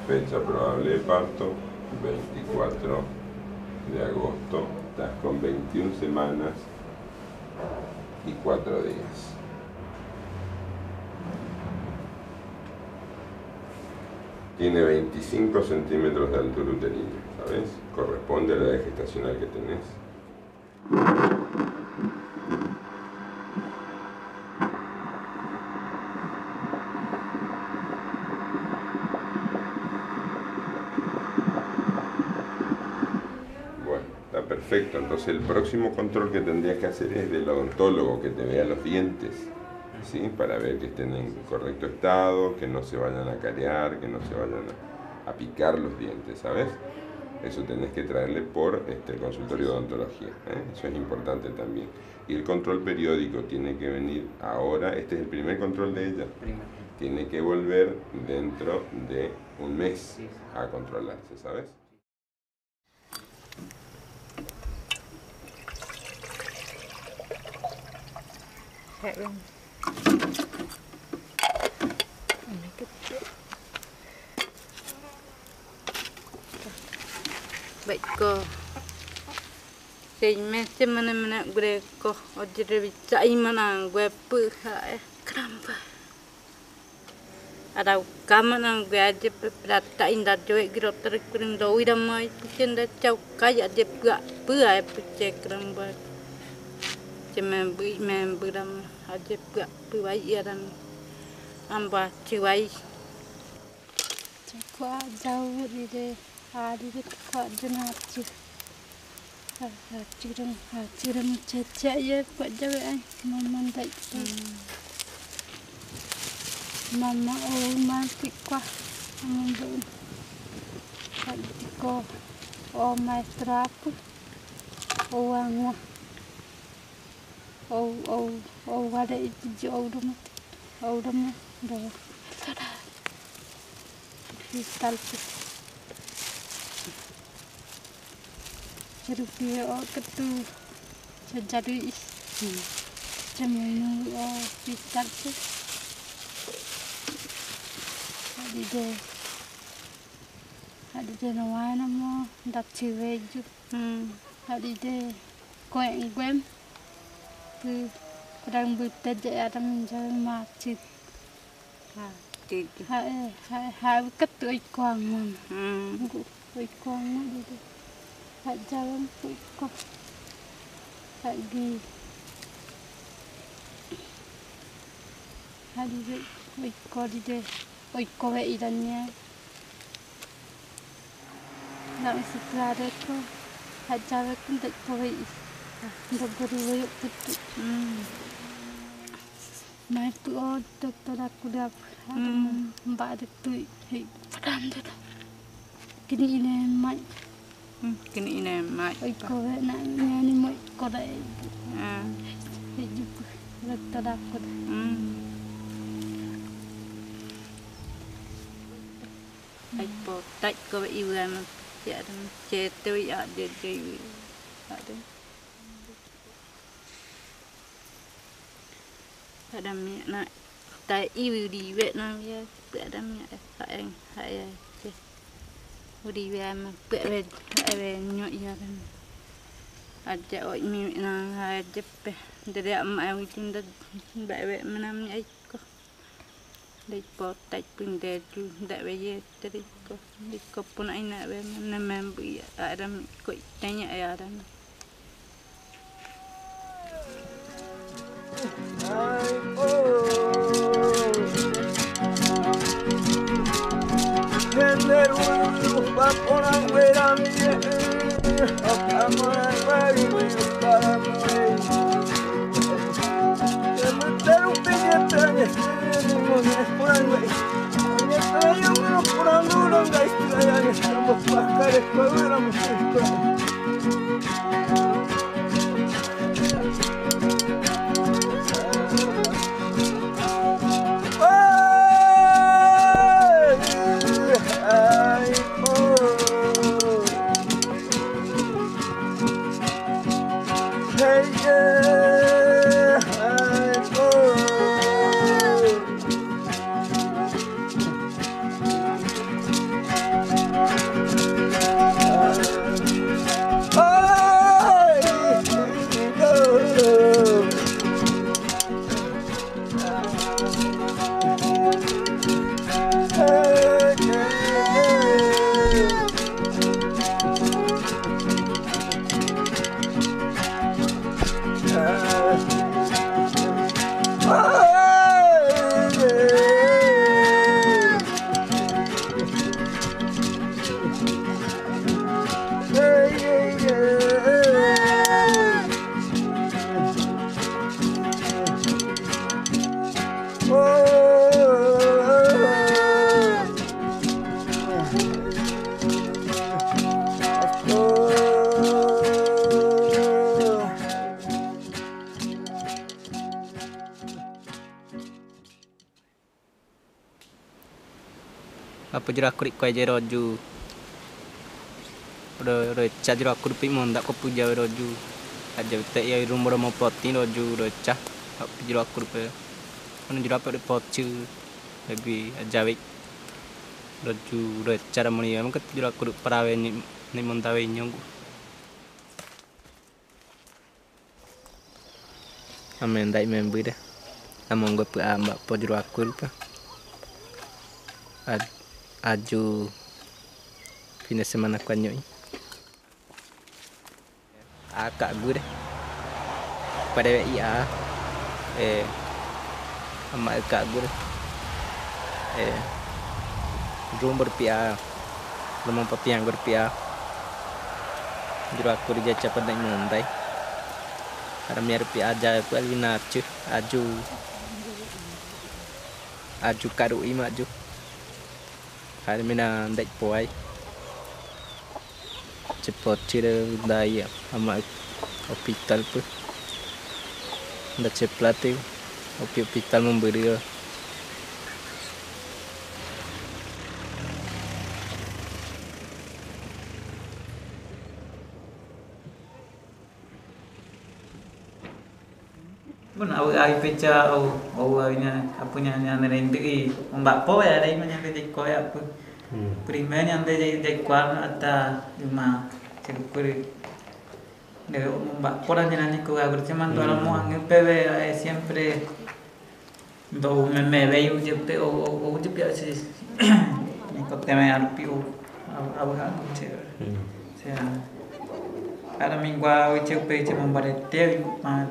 Fecha probable de parto, 24 de agosto. Estás con 21 semanas y 4 días. Tiene 25 centímetros de altura uterina, ¿sabes? Corresponde a la edad gestacional que tenés. Bueno, está perfecto. Entonces el próximo control que tendrías que hacer es del odontólogo que te vea los dientes, ¿sí? Para ver que estén en correcto estado, que no se vayan a carear, que no se vayan a picar los dientes, ¿sabes? Eso tenés que traerle por el consultorio de odontología, ¿eh? Eso es importante también. Y el control periódico tiene que venir ahora, este es el primer control de ella. Primero. Tiene que volver dentro de un mes a controlarse, ¿sabes? Baik ko 6 meses mana mana gue ko ojere bicha mana gue pu ha krampa ada kama na gue aje plata inda joe giro ter kuring do ira mai puchen da chau kaya aje pu pu ai puche krampa che me bu me bu ram aje pu pu vai iran amba chiwai kwa jau ri de ari de kwa jena chi chiram chiram che che ye kwa jau ai mama dai mama o ma ti kwa mundo ko o maestra o angwa o o o ware i o rum o rum do cristal Cherupi o ketu jadi cemenu o cristal Ade ade no wana mo dat chiveju ade koen gwem pu kurang buta je adam jang ma chi ha ti ha ha ha ketu oi kwang mo oi kwang mo de ha jalan pu ko ha gi ha di oi ko di de oi ko ve iranya na usiklare ko ha jalan kun de ko ve doktor ve putu mai pu o doktor aku dah mbak de tu hei padam de kini ine mai kini ine mai oi ko ve na ni mai ko dai hei jupu doktor aku. Aipotái kove yvy'áma py'arami chéte a'ajejey ha'e. Arami na ta ivurive na py'arami ha'e ha'e che urive py'ave ha'eve ño'íarami aja oimi na ha'e jepe ndere ama'ẽgui mba'eve manami aiko ndaipotái pyndeju nda'eveieteriko ndaiko porãinave ne memby arami ko'ite ña'e arami. Apo jura kuri kwa jero ju ro ro cha jura kuri pi monda ko puja ro ju aja te ya rumbo mo poti ro ju ro cha apo jura kuri pe ono jura pe pochu lagi ajawi ro ju ro cha ra moni am kat jura kuri parave ni ni monda ve nyongu amenda imembyre amongo py'a mba'apo jeroakúrupe aju fin de semana kuaño'i aka'aguýre kuareve'i a ama'ẽ ka'aguýre rumbo rupi a romopotĩangue rupi a jeroakúre jahechápa ndaimondái aramia rupi ajavépy alvinachy aju aju karu'íma aju ha'emína ndaipóai chepochyre ndai ama'ẽ hospital-py ndacheplátai opi hospital mombyrýva. Bueno, avy'avéipecha ou apu ñane reindy'i omba'apóva areíma ñande jaikuaave apy primero ñande jaikuaa hasta yma cherupýre ndeve omomba'apóra ñane chemandu'áramo ag̃uipeve ha'e siempre ndoumemevéi jepe ou jepi avece ñaikotevẽ rupi ou avy'a chéve osea aramigua che upéi chemombaretévi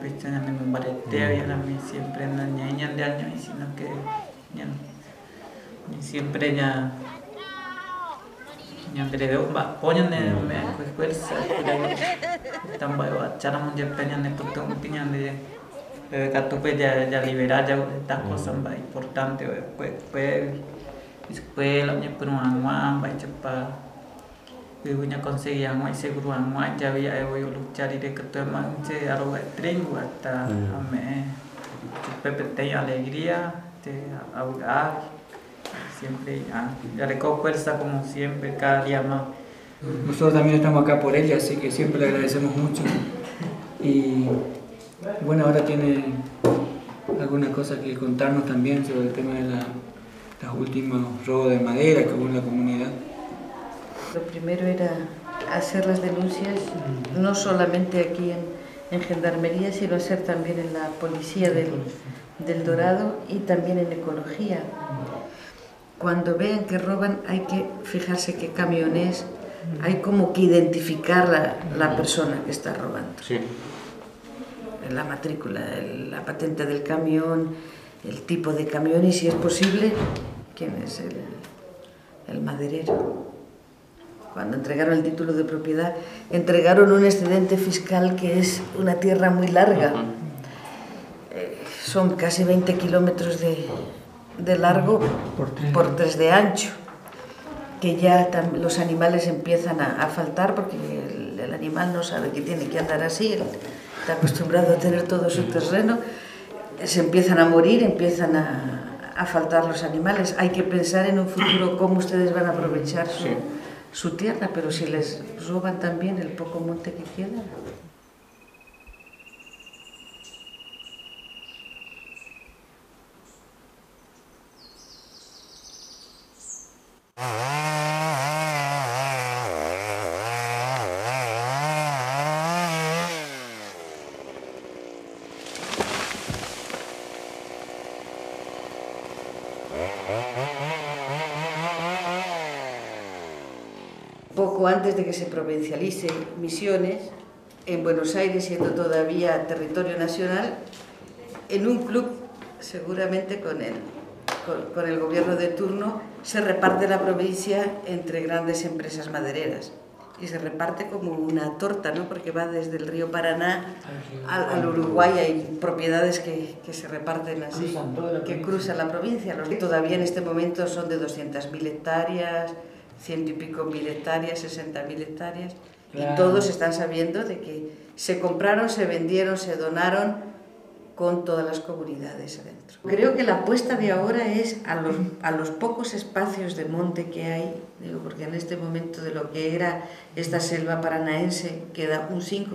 péicha ñanemombaretévi arami siempre nañaĩ ñande año'i sino que siempre ñandereve omba'apo ñane ome'ẽ fuerza heta mba'e oacháramo jepe ñanepytyvõti ñande katupe jalibera heta cosa mba'e importante va'ekue escuela oñepyrũ hag̃ua mba'éichapa yvy ñaconsegui hag̃ua iseguro hag̃ua jave ha'e voi olucha rire katu che arovy'aitereíngo hasta ame'ẽ chupe peteĩ alegría avy'a. Siempre, ah, jareko fuerza como siempre, cada día más. Nosotros también estamos acá por ella, así que siempre le agradecemos mucho. Y bueno, ahora tiene alguna cosa que contarnos también sobre el tema de los últimos robos de madera que hubo en la comunidad. Lo primero era hacer las denuncias, no solamente aquí en Gendarmería, sino hacer también en la policía del Dorado y también en Ecología. Cuando vean que roban hay que fijarse qué camión es, hay como que identificar la persona que está robando. La matrícula, la patente del camión, el tipo de camión y si es posible, quién es el maderero. Cuando entregaron el título de propiedad, entregaron un excedente fiscal que es una tierra muy larga. Son casi 20 kilómetros de largo por 3 de ancho, que ya los animales empiezan a faltar porque el animal no sabe que tiene que andar así, él está acostumbrado a tener todo su terreno, se empiezan a morir, empiezan a faltar los animales. Hay que pensar en un futuro cómo ustedes van a aprovechar su tierra, pero si les roban también el poco monte que queda. Poco antes de que se provincialice Misiones, en Buenos Aires, siendo todavía territorio nacional, en un club, seguramente con el gobierno de turno, se reparte la provincia entre grandes empresas madereras. Y se reparte como una torta, ¿no? Porque va desde el río Paraná al Uruguay, hay propiedades que se reparten así, Cruzan toda la que provincia. cruzan la provincia. Los que todavía en este momento son de 200.000 hectáreas, 100 y pico mil hectáreas, 60.000 hectáreas, y todos están sabiendo de que se compraron, se vendieron, se donaron con todas las comunidades adentro. Creo que la apuesta de ahora es a los pocos espacios de monte que hay, digo, porque en este momento de lo que era esta selva paranaense queda un 5%,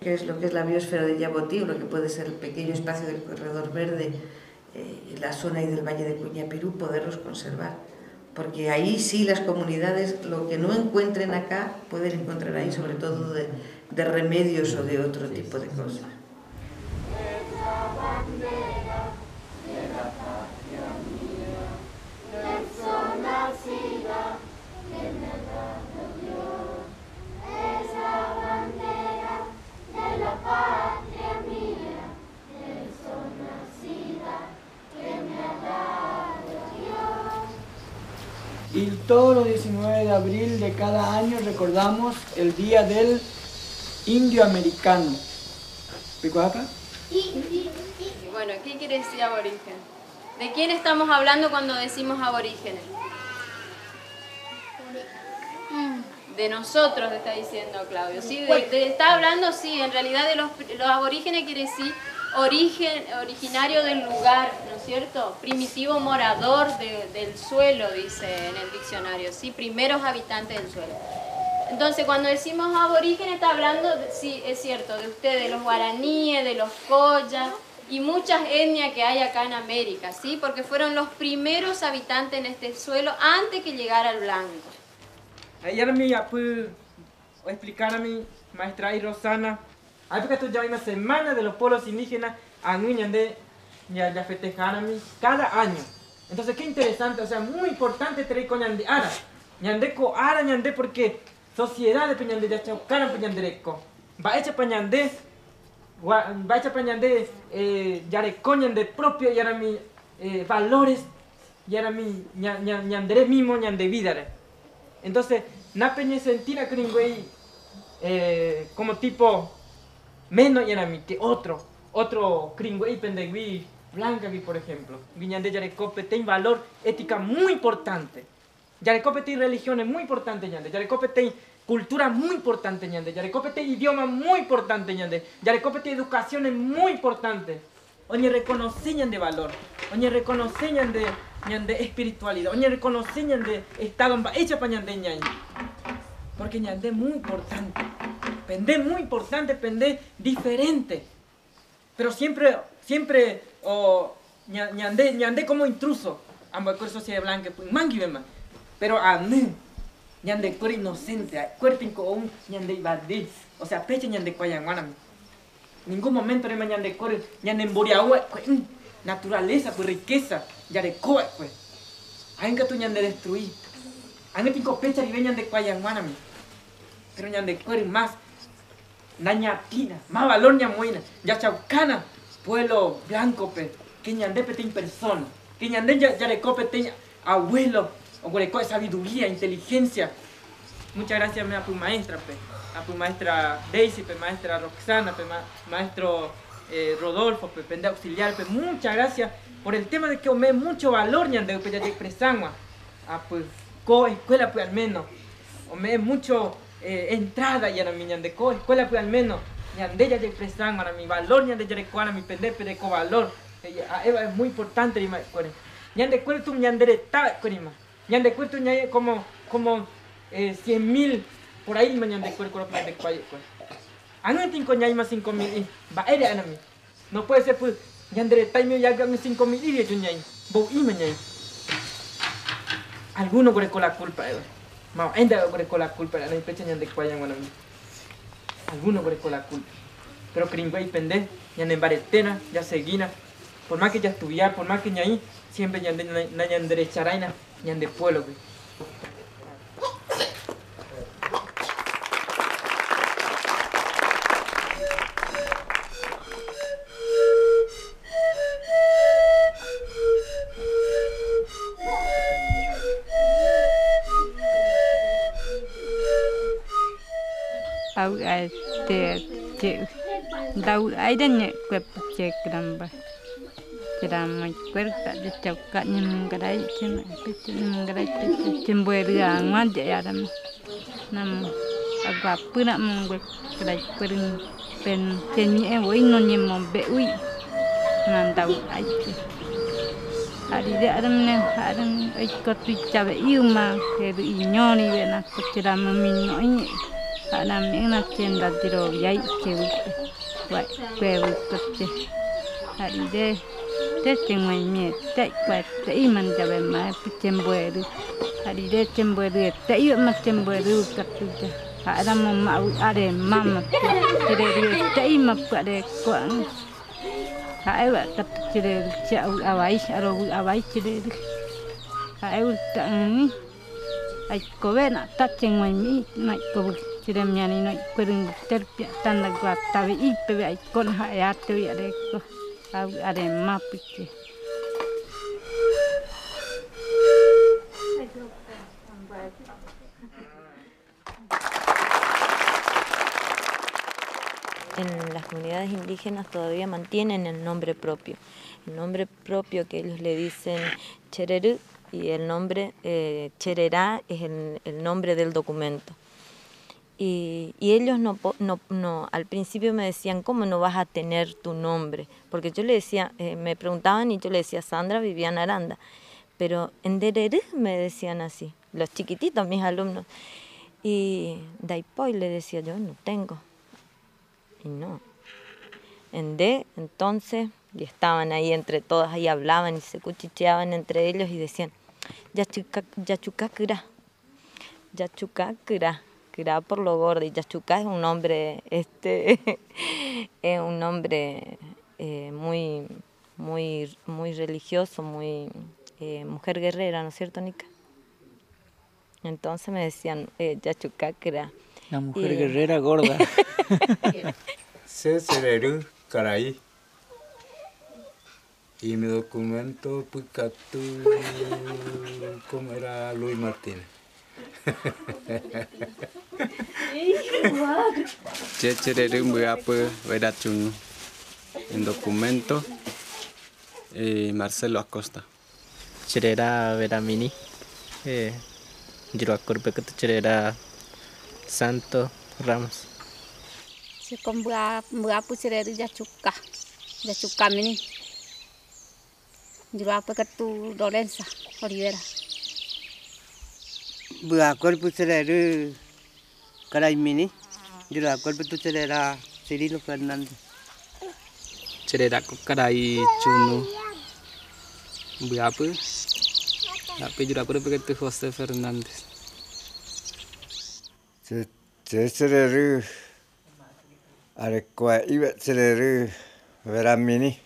que es lo que es la biosfera de Yabotí, o lo que puede ser el pequeño espacio del Corredor Verde, la zona ahí del Valle de Cuñapirú, poderlos conservar. Porque ahí sí las comunidades, lo que no encuentren acá, pueden encontrar ahí, sobre todo de remedios o de otro tipo de cosas. Y todos los 19 de abril de cada año recordamos el Día del Indio Americano. ¿Picuapa? Sí. Bueno, ¿qué quiere decir aborigen? ¿De quién estamos hablando cuando decimos aborígenes? De nosotros, está diciendo Claudio. Sí, está hablando, sí, en realidad de los aborígenes quiere decir originario del lugar, ¿no es cierto? Primitivo morador del suelo, dice en el diccionario, ¿sí? Primeros habitantes del suelo. Entonces, cuando decimos aborígenes, está hablando, sí, es cierto, de ustedes, de los guaraníes, de los collas y muchas etnias que hay acá en América, ¿sí? Porque fueron los primeros habitantes en este suelo antes que llegara el blanco. Ayer me ya pude explicar a mi maestra y Rosana. Ay, porque esto ya hay una semana de los pueblos indígenas, a de ya festejar a mí cada año. Entonces, qué interesante, muy importante traer con ñande ara. Ñande ko ara ñande porque sociedad de peñande ya chaucaran peñandereco. Va hecha pañande, va hecha pañande yareco ñande propio y ahora mi valores y ahora mi ñandere mismo ñande vida. Entonces, na peñe sentir a gringüey como tipo menos y era mi que otro gringüey pendegui blanca aquí, por ejemplo. Guiñande yarecope ten valor ética muy importante. Yarecope ten religiones muy importante, ñande. Yarecope ten cultura muy importante, ñande. Yarecope ten idioma muy importante, ñande. Yarecope ten educación es muy importante. Oñe reconoce ñande valor, oñe reconoce ñande, ñande espiritualidad, oñe reconoce ñande estado mba'éichapa ñande ñai. Porque ñande muy importante, pende muy importante, pende diferente. Pero siempre, siempre, o ñande, ñande como intruso, ambos sociedad blanca, pues, mangui bema. Pero a mí, ñande cuero inocente, cuerpo un ñande ibadí, o sea, peche ñande cuayanguanami. Ningún momento de ñande cuero, ñande emboriagua, naturaleza, pues riqueza, ya de coa, pues. Ainga tu ñande destruí. Ainga tinko pecha y ñande cuayanguanami. Pero ñande cuero más, nañatina, más valor ñamuina, ya chaucana, pueblo blanco, pe, que ñande pe persona, que ñande ya, ya de cope te abuelo, o de sabiduría, inteligencia. Muchas gracias a tu maestra, pe, a tu maestra Daisy, pe, maestra Roxana, pe, maestro Rodolfo, pe, pende auxiliar, pe, muchas gracias por el tema de que ome mucho valor ñande pe ya expresamos a pues co escuela pues al menos ome mucho entrada y a mi ñande co escuela pues al menos ñande ya expresamos a mi valor ñande ya a mi pende pe de co valor a Eva es muy importante rima ñande cuerpo ñande reta cuerima ñande cuerpo ñande como 100.000 por ahí mañana de cuerpo de cuello. Antes con ñaima 5.000 va era anami. No puede ser pues ñandere taimio ya gan 5.000 y yo ñai. Bo y mañana. Alguno con la culpa, Ma enda con la culpa, la pecha ñande cuello bueno. Alguno con la culpa. Pero cringüe y pende, ñande baretena, ya seguina. Por más que ya estudiar, por más que ñai, siempre ñande ñandere charaina, ñande pueblo. Dau aida nye kwe che kramba chirama cuerta de chauca ni mungaray chima piche mungaray chimbueri angwa de yaram nam agua pura mungwe kray kwerin pen chenye voi no nye mombe ui nan dau ai ari de aram ne aram ai kotu chabe iuma ke iñoni ve na chirama minno iñe aram na chenda tiro yai che kwe koche ari de te chengmai te kwa te iman jabe ma chembueru ari de chembueru te iba ma chembueru katuja aram ma are mama chire te ima pare kwa ha eva kat chire cha awai aro awai chire ha eu ta ni ai kovena ta chengmai mi na ko chire miani no kwerin terpia tanda gua tabi ipe ai kon ha ya te are ko are mapiche. En las comunidades indígenas todavía mantienen el nombre propio. El nombre propio que ellos le dicen Chererú y el nombre Chererá es el nombre del documento. Y ellos no, al principio me decían, ¿cómo no vas a tener tu nombre? Porque yo le decía, me preguntaban y yo le decía Sandra Viviana Aranda, pero en Dererú me decían así, los chiquititos, mis alumnos. Y Daipoy le decía yo, no tengo. Y no. En D, entonces, y estaban ahí entre todas, ahí hablaban y se cuchicheaban entre ellos y decían, Yachuca Curá, Yachuca Curá. Curá por lo gordo, y Yachuca es un nombre, es un nombre muy, muy, muy religioso, muy mujer guerrera, ¿no es cierto, Nica? Entonces me decían Yachuca Curá. La mujer guerrera gorda. Se Cererú, Caraí. Y mi documento, Pucatú, ¿cómo era? Luis Martínez. Che Chererú Mbuapu Verachunu. En documento, Marcelo Acosta. Cherera Veramini. Yiruakurpe Cherera Santo Ramos. Se con Mbuapu Chererú Yachuca. Yachuca mini. Yuruapekatu Lorenza Olivera. Mby'akuépe cherery Karaimini, Yuruakuépe cherera Cirilo Fernández. Chererako karai Chunu Mbyapy ha Yurakuépe José Fernández. Che cherery Arekua'ive cherery Veramini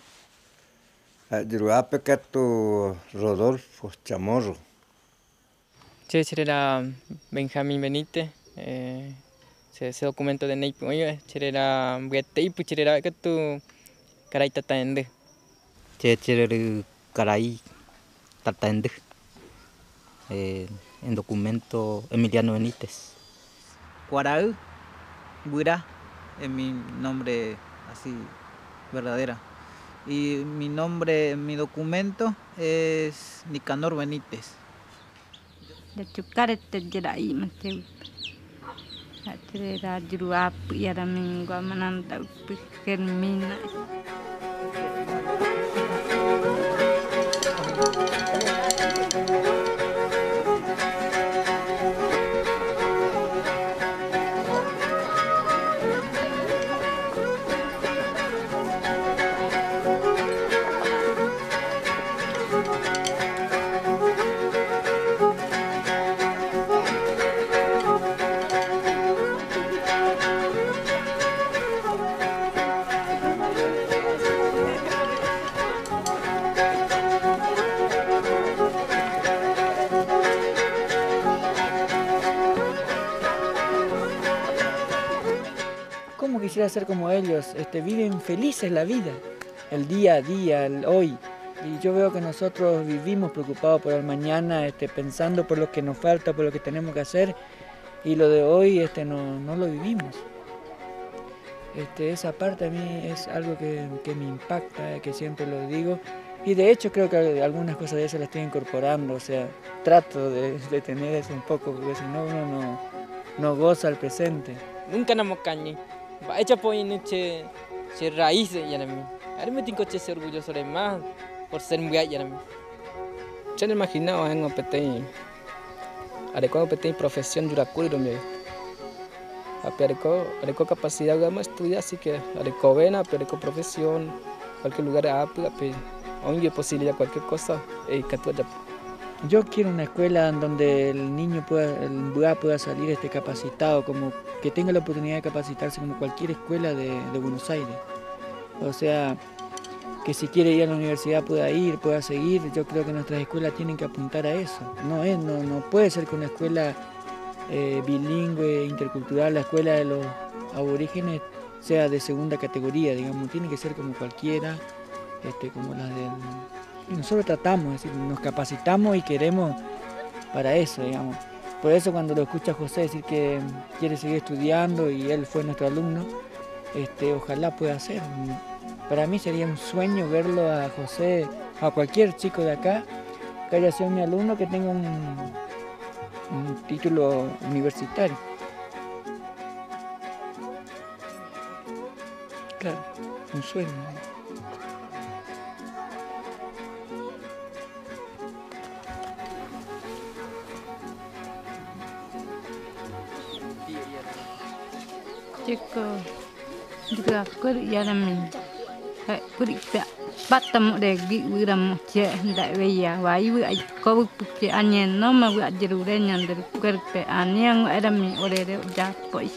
ha Yuruápe katu Rodolfo Chamorro. Che cherera Benjamín Benítez, che documento de néipe oĩva cherera mbyateípy cherera katu karai Tataendy. Che cherery karai Tataendy, en documento Emiliano Benítez. Kuarahy Guyra es mi nombre así verdadera. Y mi nombre, mi documento es Nicanor Benítez. Jachukarete jera'i che cherera Yuruapy Aramingo Mananda'ypy Germina. ¿Cómo quisiera ser como ellos? Viven felices la vida, el día a día, el hoy. Y yo veo que nosotros vivimos preocupados por el mañana, pensando por lo que nos falta, por lo que tenemos que hacer, y lo de hoy, no lo vivimos. Esa parte a mí es algo que me impacta, que siempre lo digo, y de hecho creo que algunas cosas de esas las estoy incorporando, trato de tener eso un poco, porque si no uno no goza el presente. Nunca namocañi. Mba'éichapa oĩne che raíces yarami. Ahora tengo che ser orgulloso de más por ser mbya yarami. Che no imaginaba en peteĩ areko peteĩ profesión yurakúri romi. Ape areko capacidad gama estudiar, así que areko vena, ape areko profesión, cualquier lugar ape, ape oye posibilidad cualquier cosa, katu ajapo. Yo quiero una escuela en donde el niño pueda, el mbya pueda salir capacitado, como que tenga la oportunidad de capacitarse como cualquier escuela de Buenos Aires. Que si quiere ir a la universidad pueda ir, pueda seguir. Yo creo que nuestras escuelas tienen que apuntar a eso. No puede ser que una escuela bilingüe, intercultural, la escuela de los aborígenes sea de segunda categoría, tiene que ser como cualquiera, como las del... Y nosotros tratamos, es decir, nos capacitamos y queremos para eso. Por eso cuando lo escucha José decir que quiere seguir estudiando y él fue nuestro alumno, ojalá pueda ser. Para mí sería un sueño verlo a José, a cualquier chico de acá, que haya sido mi alumno, que tenga un título universitario. Claro, un sueño. Chico, yurakuri yarami, kuri pe, patamu de gi wiramu che nda veya, vai wi ai kobu puche añe no ma wi ajerure ñande cuerpe anian erami orere ya poi,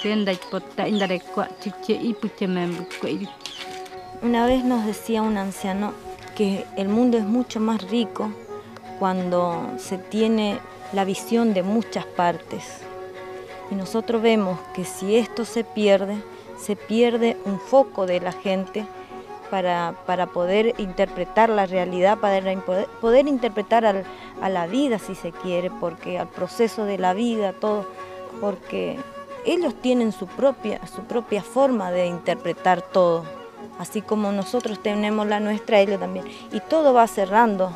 che nda pota indare kwa chiche i puche membu koi. Una vez nos decía un anciano que el mundo es mucho más rico cuando se tiene la visión de muchas partes. Y nosotros vemos que si esto se pierde, se pierde un foco de la gente para poder interpretar la realidad, para poder interpretar a la vida si se quiere, porque al proceso de la vida, todo, porque ellos tienen su propia forma de interpretar todo, así como nosotros tenemos la nuestra, ellos también, y todo va cerrando.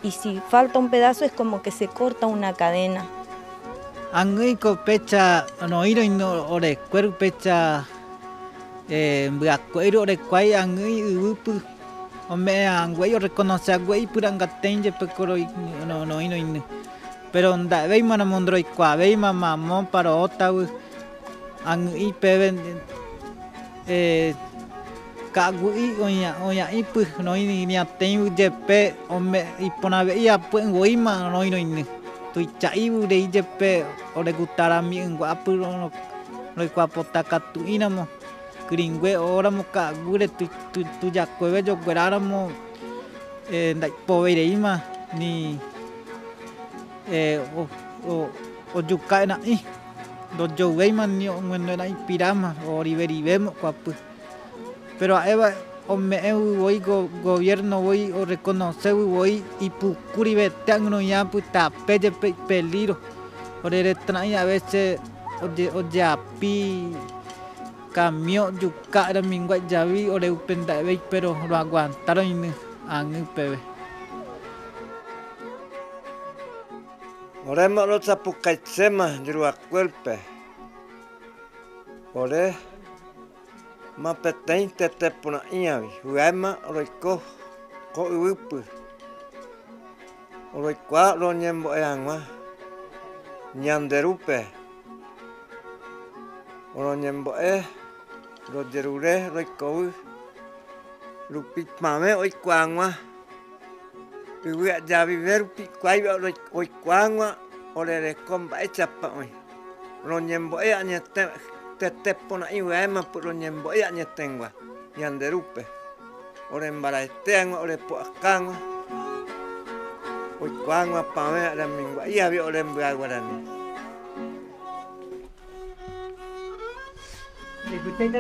Y si falta un pedazo es como que se corta una cadena. Angüiko pecha, no iro no ore cuero pecha, mby'akuéro ore kuái ang̃ui yvýpy. Ome'ẽ o reconoce aguéi pyrangatéi jepe roĩroindy. Pero nda'evéimaramo ndoroikuaavéima mamópa ro'ótagui ag̃u'i peve ka'aguy'i oĩa'ípy roĩriatẽigui jepe iporãve'i apy'ỹvoíma roĩroindy. Tuicha'ívyrei jepe oregustarami'ỹgua'ápy roikuaapotakatu'íramo kyrĩngue oóramo ka'aguýre tujakueve jogueráramo ndaipovereíma ni ojuka'erã'i ndojouvéima ni og̃uenoerã ipiráma oriverivémo kuapy. Pero ha'éva ome'ẽvoi gobierno voi oreconoceguivoi ipukúrivete ag̃uirũiápy tape jepe ipeligro oreretã'i a veces ojeapi camiõ ojuka'erãmigua javi oreupenda'evéi pero roaguantaroindy ag̃y peve. Oréma rosapukaichéma Yuruakuélpe. Ore ma peteĩ tete porã'íavi hy'áima roiko ko yvýpy. Roikuaa roñembo'e hag̃ua Ñanderúpe. Roñembo'e rojerure roikovy rupipavẽ oikuaa hag̃ua yvy ajavive rupi kuáiva oikuaa hag̃ua orereko mba'éichapa oĩ. Roñembo'e añete tete porã'i vy'aémapy roñembo'e añetégua Ñanderúpe. Orembarete hag̃ua orepu'aka hag̃ua oikuaa hag̃ua pavẽ aramingua'i orembya guarani. Thank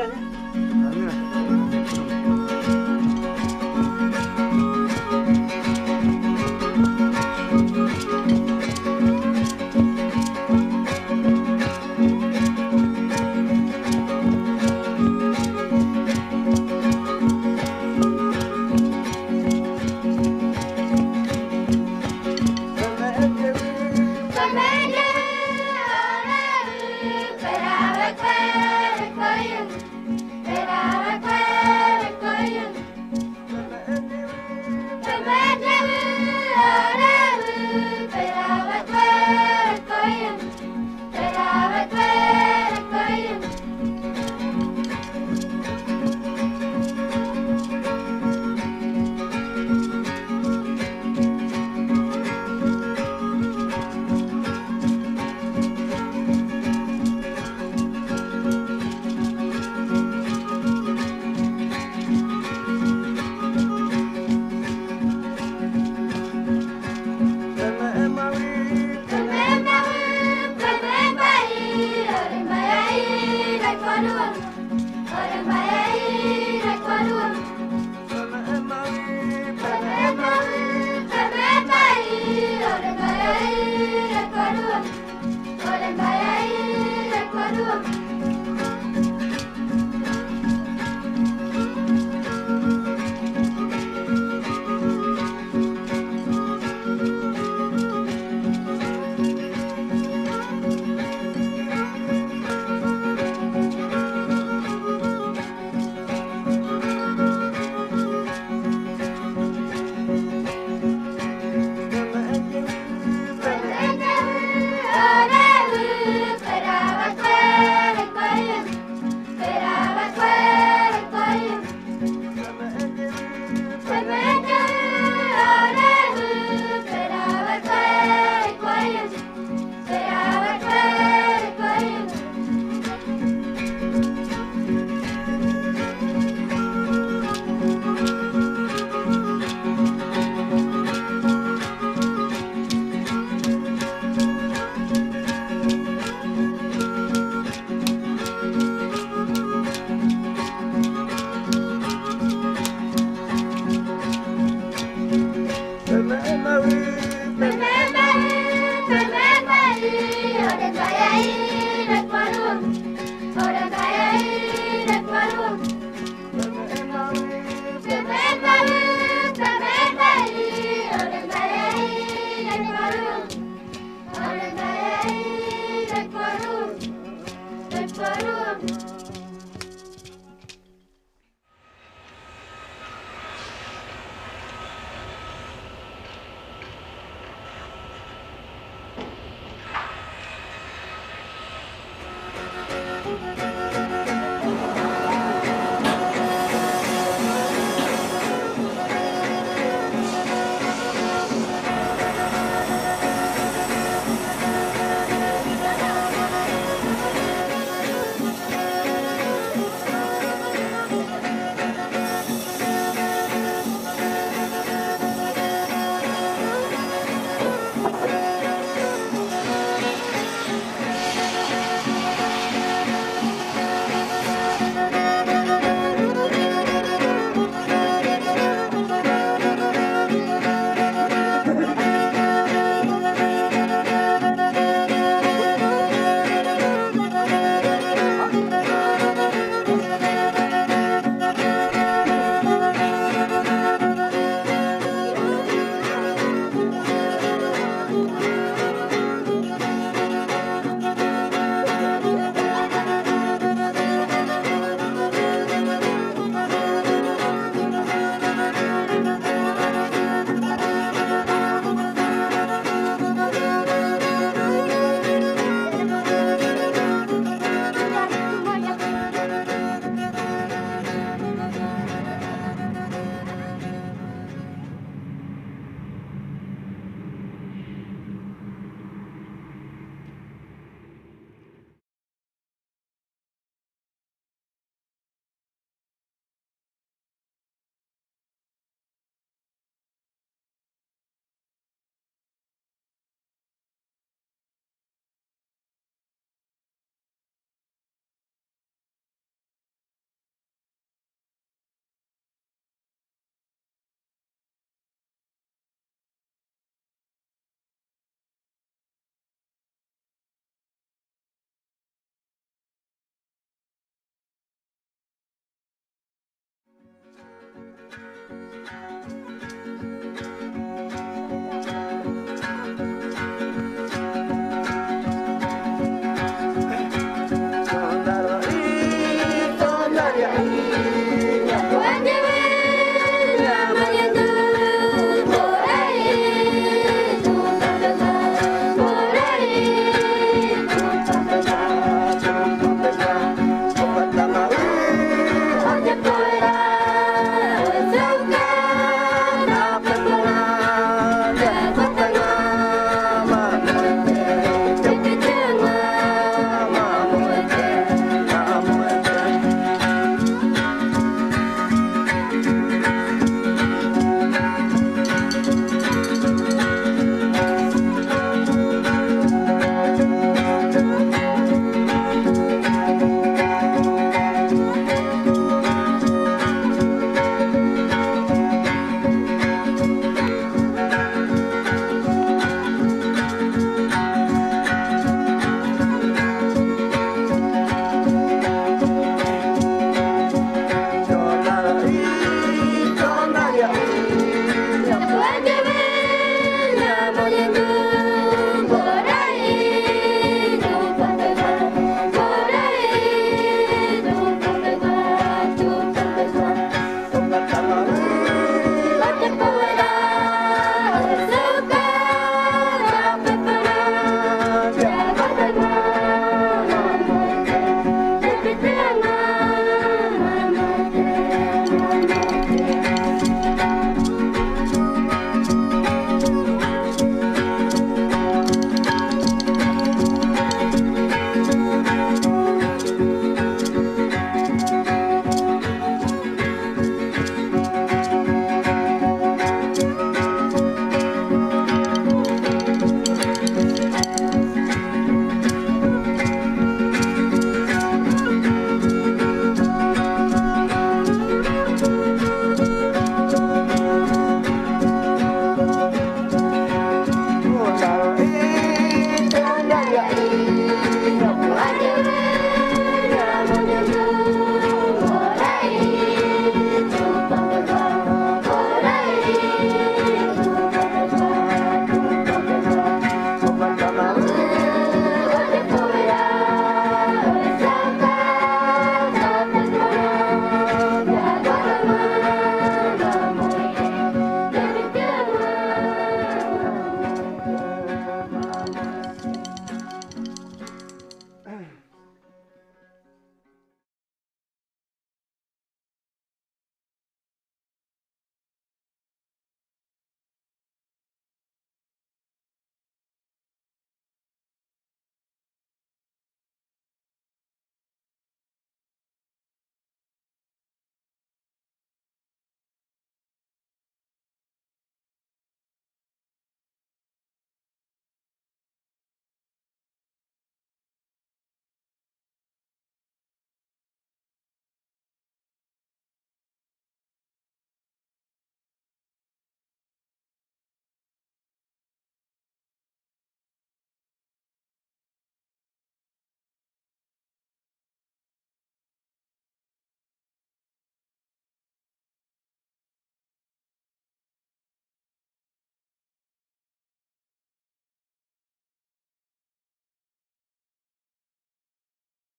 you.